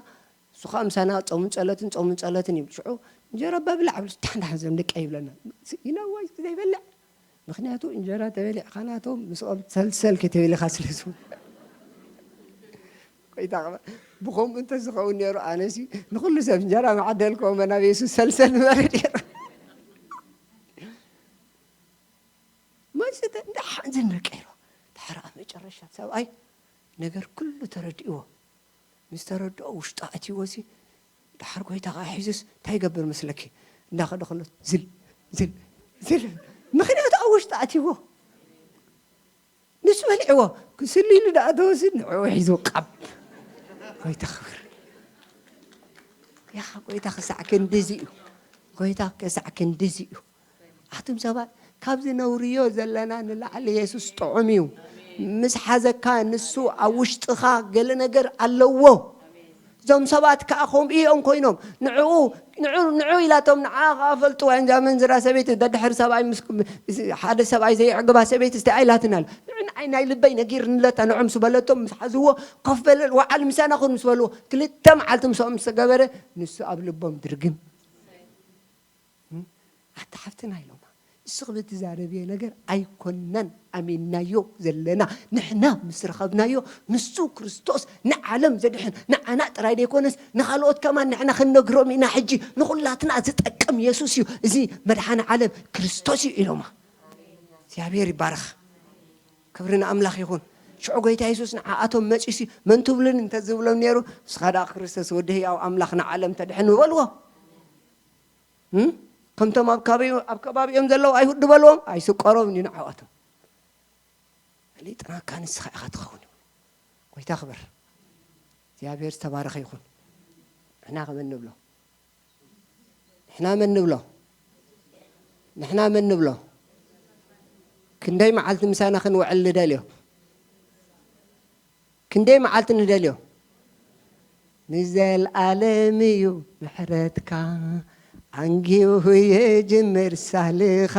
እሱ ኸኣ ምሳና ጾምን ጸሎትን፣ ጾምን ጸሎትን ይብል። ሽዑ እንጀራ በብላዕ ብሉ፣ ስታሕ እንዳሕ ዘም ደቀ ይብለና። ስ-፣ you know why ዘይበልዕ? ምኽንያቱ እንጀራ ተበሊዕካ ናቶም ምስኦም ሰልሰል ከተብል ኢኻ ስለ ዝብሉ። ቆይታ ኸ-፣ ብኸምኡ እንተ ዝኸውን ነይሩ፣ ኣነሲ ንኹሉ ሰብ እንጀራ ምዓደልክዎ፣ መናብ የሱስ ሰልሰል ምበለ ነይሩ። መጽተ እንዳ ሓንዝን ደቀ ኢሉ። ድሓር ኣብ መጨረሻ ሰብኣይ ነገር ኩሉ ተረዲእዎ። ምስ ተረድኦ ውሽጡ ኣእትይዎ ሲ፣ ድሓር ጎይታ ኸዓ ሒዙስ እንታይ ይገብር መስለኪ? እንዳኸደ ከሎ ዝል፣ ዝል፣ ዝል። ምኽንያቱ ኣብ ውሽጡ ኣእትይዎ። ንሱ በሊዕዎ። ክስሊ ኢሉ ደኣ ተወሲ ንዕኡ ሒዙ ቃብ። ጎይታ ክብር። ያኻ ጎይታ ክሳዕ ክንድዚ እዩ። ጎይታ ክሳዕ ክንድዚ እዩ። ኣቱም ሰባት፣ ካብዚ ነውርዮ ዘለና ንላዕሊ የሱስ ጥዑም እዩ። ምስ ሓዘካ ንሱ ኣብ ውሽጥኻ ገለ ነገር ኣለዎ። እዞም ሰባት ከኣ ከምኡ እዮም ኮይኖም። ንዕኡ፣ ንዑ፣ ንዑ ኢላቶም ንዓ ከኣ ፈልጥዋ። እንዛ መንዝራ ሰበይቲ ደድሕሪ ሰብኣይ ምስ፣ ሓደ ሰብኣይ ዘየዕግባ ሰበይቲ እስቲኣ ኢላትና ኣላ። ንዑ ንዓይ ናይ ልበይ ነጊርንለታ ንዑ ምስ በለቶም ምስ ሓዝዎ ኮፍ በለ፣ ወዓል ምሳና ኩን ምስ በልዎ፣ ክልተ መዓልቲ ምስኦም ምስ ተገበረ ንሱ ኣብ ልቦም ድርግም። እም? ኣታ ሓፍትና ኢሎማ፣ ንስኺ ብትዛረብዮ ነገር ኣይኮነን ኣሚንናዮ ዘለና። ንሕና ምስ ረኸብናዮ፣ ንሱ ክርስቶስ ንዓለም ዘድሕን፣ ንዓና ጥራይ ዘይኮነስ፣ ንኻልኦት ከማን ንሕና ክንነግሮም ኢና። ሕጂ ንኹላትና ዝጠቅም የሱስ እዩ። እዚ መድሓኒ ዓለም ክርስቶስ እዩ ኢሎማ። እግዚኣብሔር ይባረኽ። ክብሪ ንኣምላኽ ይኹን። ሽዑ ጎይታ የሱስ ንዓኣቶም መጺኡሲ፣ "መን ትብሉኒ?" እንተ ዝብሎም ነይሩ፣ "ንስኻ ደኣ ክርስቶስ ወዲ ህያው ኣምላኽ ንዓለም ተድሕን" ምበልዎ። እም? ከምቶም ኣብ ከባቢኡ-፣ ኣብ ከባቢኦም ዘለዉ ኣይሁድ ዝበልዎም፣ ኣይስቆሮም እዩ ንዓኣቶም። ፈሊጥናካ ንስኻ ኢኻ ትኸውን። ጎይታ ክብር። እግዚኣብሔር ዝተባረኸ ይኹን። ንሕና ከመን ንብሎ? ንሕና መን ንብሎ? ንሕና መን ንብሎ? ክንደይ መዓልቲ ምሳና ክንውዕል ንደልዮ? ክንደይ መዓልቲ ንደልዮ? ንዘልኣለም እዩ ምሕረትካ፣ ዓንጊሁ ይጅምር ሳልኻ፣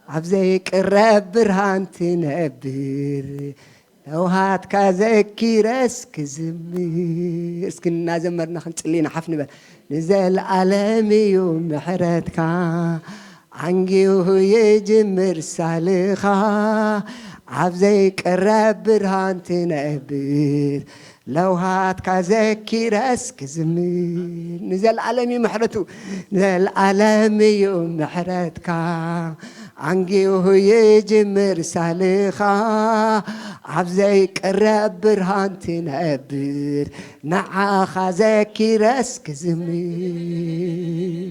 ኣብ ዘይቅረብ ብርሃን ትነብር፣ ለውሃትካ ዘኪረስ ክዝምር። እስኪ እናዘመርና ክንጽሊ ንሓፍ ንበል። ንዘልኣለም እዩ ምሕረትካ፣ ዓንጊሁ ይጅምር ሳልኻ፣ ኣብ ዘይቅረብ ብርሃን ትነብር፣ ለውሃትካ ዘኪረስ ክዝምር። ንዘልኣለም እዩ ምሕረቱ፣ ዘልኣለም እዩ ምሕረትካ፣ ዓንጊሁ ይጅምር ሳልኻ፣ ኣብ ዘይቅረብ ብርሃን ትነብር፣ ንዓኻ ዘኪረስ ክዝምር።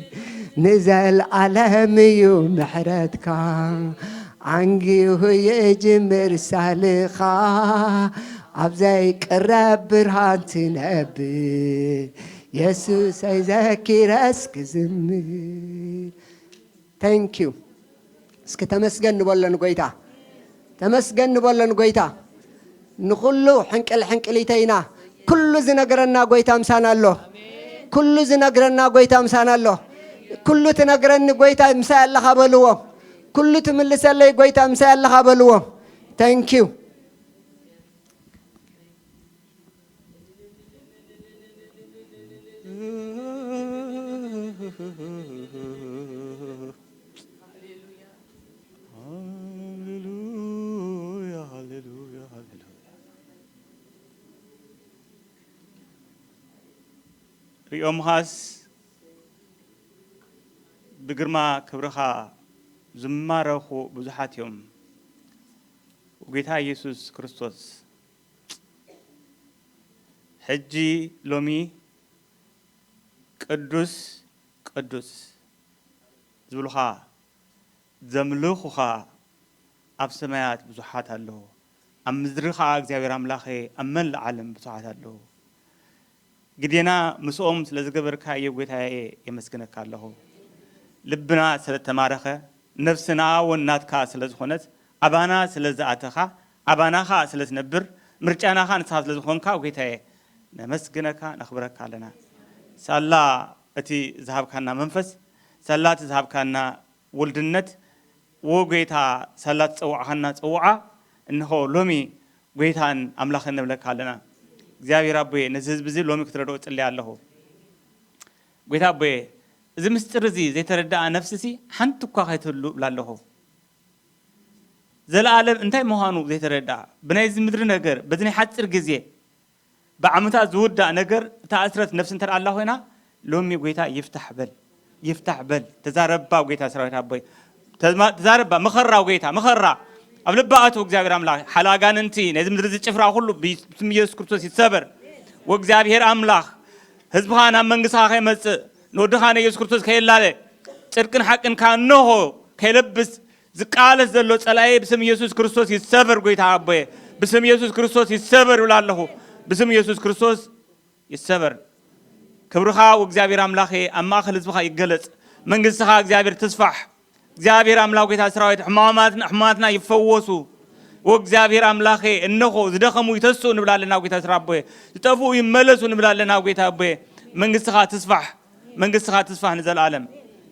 ንዘልኣለም እዩ ምሕረትካ፣ ዓንጊሁ ይጅምር ሳልኻ፣ ኣብ ዘይቅረብ ብርሃን ትነብር፣ የሱሰይ ዘኪረስ ክዝምር። Thank you። እስኪ ተመስገን ንበሎ ንጎይታ። ተመስገን ንበሎ ንጎይታ። ንኹሉ ሕንቅል ሕንቅሊተይና፣ ኩሉ ዝነግረና ጎይታ ምሳና ኣሎ። ኩሉ ዝነግረና ጎይታ ምሳና ኣሎ። ኩሉ ትነግረኒ ጎይታ ምሳይ ኣለኻ በልዎ። ኩሉ ትምልሰለይ ጎይታ ምሳይ ኣለኻ በልዎ። Thank you። ሃሌሉያ፣ ሃሌሉያ፣ ሃሌሉያ። ሪኦምኻስ ብግርማ ክብርኻ ዝማረኹ ብዙሓት እዮም። ጎይታ ኢየሱስ ክርስቶስ ሕጂ ሎሚ ቅዱስ ቅዱስ ዝብሉኻ ዘምልኹኻ ኣብ ሰማያት ብዙሓት ኣለዉ፣ ኣብ ምድሪ ኸዓ እግዚኣብሔር ኣምላኸ ኣብ መላእ ዓለም ብዙሓት ኣለዉ። ግዴና ምስኦም ስለ ዝገበርካዮ ጐይታየ የመስግነካ ኣለኹ። ልብና ስለ እተማረኸ ነፍስና እውን ናትካ ስለ ዝኾነት ኣባና ስለ ዝኣተኻ ኣባና ኸዓ ስለ ትነብር ምርጫና ኸዓ ንስኻ ስለ ዝኾንካ ጐይታየ ነመስግነካ ነኽብረካ ኣለና። ሳላ እቲ ዝሃብካና መንፈስ ሳላ እቲ ዝሃብካና ውልድነት ዎ ጐይታ ሳላ ትጸውዕኻና ጽውዓ እንሆ ሎሚ ጐይታን ኣምላኽን ንብለካ ኣለና። እግዚኣብሔር ኣቦየ ነዚ ህዝቢ እዚ ሎሚ ክትረድኦ እጽሊ ኣለኹ። ጐይታ ኣቦየ እዚ ምስጢር እዚ ዘይተረድኣ ነፍሲ ሲ ሓንቲ እኳ ከይትህሉ እብላ ኣለኹ። ዘለኣለም እንታይ ምዃኑ ዘይተረድኣ ብናይዚ ምድሪ ነገር በዚ ናይ ሓፂር ግዜ ብዓመታት ዝውዳእ ነገር እታ ኣስረት ነፍሲ እንተ ደኣ ኣላ ኮይና ሎሚ ጐይታ ይፍታሕ በል ይፍታሕ በል ተዛረባ ጐይታ ሰራዊት ኣቦይ ተዛረባ ምኸራ ጐይታ ምኸራ ኣብ ልባ ኣቱ እግዚኣብሔር ኣምላኽ ሓላ ኣጋንንቲ ነዚ ምድሪ እዚ ጭፍራ ኩሉ ብስም ኢየሱስ ክርስቶስ ይሰበር ወእግዚኣብሔር ኣምላኽ ህዝብኻ ናብ መንግስትኻ ከይመጽእ ንወድኻ ንኢየሱስ ክርስቶስ ከየላለ ጽድቅን ሓቅን ካንሆ ከይለብስ ዝቃለስ ዘሎ ጸላኢ ብስም ኢየሱስ ክርስቶስ ይሰበር። ጐይታ ኣቦየ ብስም ኢየሱስ ክርስቶስ ይሰበር ይብል ኣለኹ። ብስም ኢየሱስ ክርስቶስ ይሰበር። ክብርኻ ወእግዚኣብሔር ኣምላኸ ኣብ ማእከል ህዝብኻ ይገለጽ። መንግስትኻ እግዚኣብሔር ትስፋሕ። እግዚኣብሔር ኣምላኽ ጐይታ ሰራዊት ሕማማትና ሕማማትና ይፈወሱ። ወእግዚኣብሔር ኣምላኸ እነሆ ዝደኸሙ ይተስኡ ንብል ኣለና ጐይታ ስራ ኣቦየ ዝጠፍኡ ይመለሱ ንብል ኣለና ጐይታ ኣቦየ መንግስትኻ ትስፋሕ መንግስትኻ ትስፋሕ ንዘለኣለም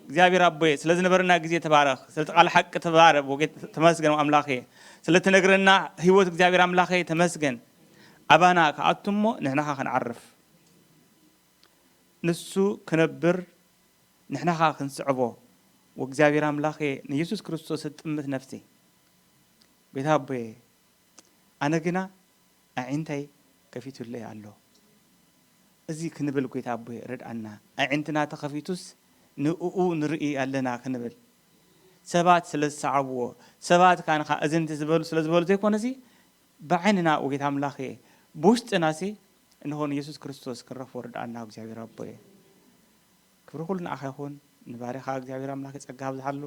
እግዚኣብሔር ኣቦየ ስለ ዝነበረና ግዜ ተባረኽ ስለ ቃል ሓቂ ተባረኽ ተመስገን ኣምላኸ ስለ ትነግረና ህይወት እግዚኣብሔር ኣምላኸ ተመስገን ኣባና ክኣቱ እሞ ንሕናኻ ክንዓርፍ ንሱ ክነብር ንሕናኻ ክንስዕቦ ወእግዚኣብሔር ኣምላኸ ንየሱስ ክርስቶስ እጥምት ነፍሲ ጐይታ ኣቦየ ኣነ ግና ኣዒንተይ ከፊቱለይ ኣሎ እዚ ክንብል ጐይታ ኣቦየ ርድኣና ኣዒንትና ተኸፊቱስ ንእኡ ንርኢ ኣለና ክንብል ሰባት ስለ ዝሰዓብዎ ሰባት ካንኻ እዝንቲ ዝበሉ ስለ ዝበሉ ዘይኮነሲ ብዓይንና ወጌታ ኣምላኽ እየ ብውሽጥናሲ እንሆ ንየሱስ ክርስቶስ ክንረኽቦ ርድኣና እግዚኣብሔር ኣቦ እየ ክብሪ ኩሉ ንኣኻ ይኹን ንባሪኻ እግዚኣብሔር ኣምላኽ ጸጋ ኣብዝሓሉ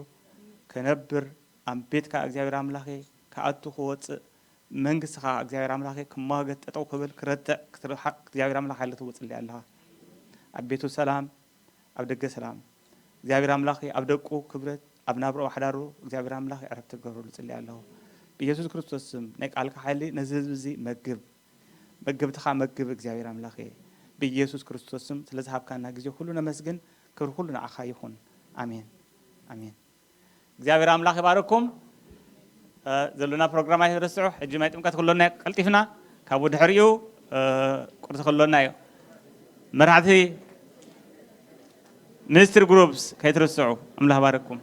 ክነብር ኣብ ቤትካ እግዚኣብሔር ኣምላኽ ክኣቱ ክወፅእ መንግስትኻ እግዚኣብሔር ኣምላኽ ክማገት ጠጠው ክብል ክረትዕ ክትርሓቕ እግዚኣብሔር ኣምላኽ ሓይሊ ትውፅልይ ኣለኻ ኣብ ቤቱ ሰላም ኣብ ደገ ሰላም እግዚኣብሔር ኣምላኽ ኣብ ደቁ ክብረት ኣብ ናብርኡ ሓዳሩ እግዚኣብሔር ኣምላኽ ዕረፍቲ ክገብረሉ ጽልይ ኣለኹ ብኢየሱስ ክርስቶስ ስም ናይ ቃልካ ሓይሊ ነዚ ህዝቢ እዚ መግብ መገብትኻ መግብ እግዚኣብሔር ኣምላኽ ብኢየሱስ ክርስቶስ ስም ስለ ዝሃብካና ግዜ ኩሉ ነመስግን ክብሪ ኩሉ ንዓኻ ይኹን ኣሜን ኣሜን እግዚኣብሔር ኣምላኽ ይባርኩም ዘሎና ፕሮግራም ኣይትረስዑ ሕጂ ማይ ጥምቀት ክሎና ቀልጢፍና ካብኡ ድሕሪኡ ቁርሲ ክሎና እዩ መራሕቲ ሚኒስትሪ ግሩፕስ ከይትርስዑ ኣምላኽ ባረኩም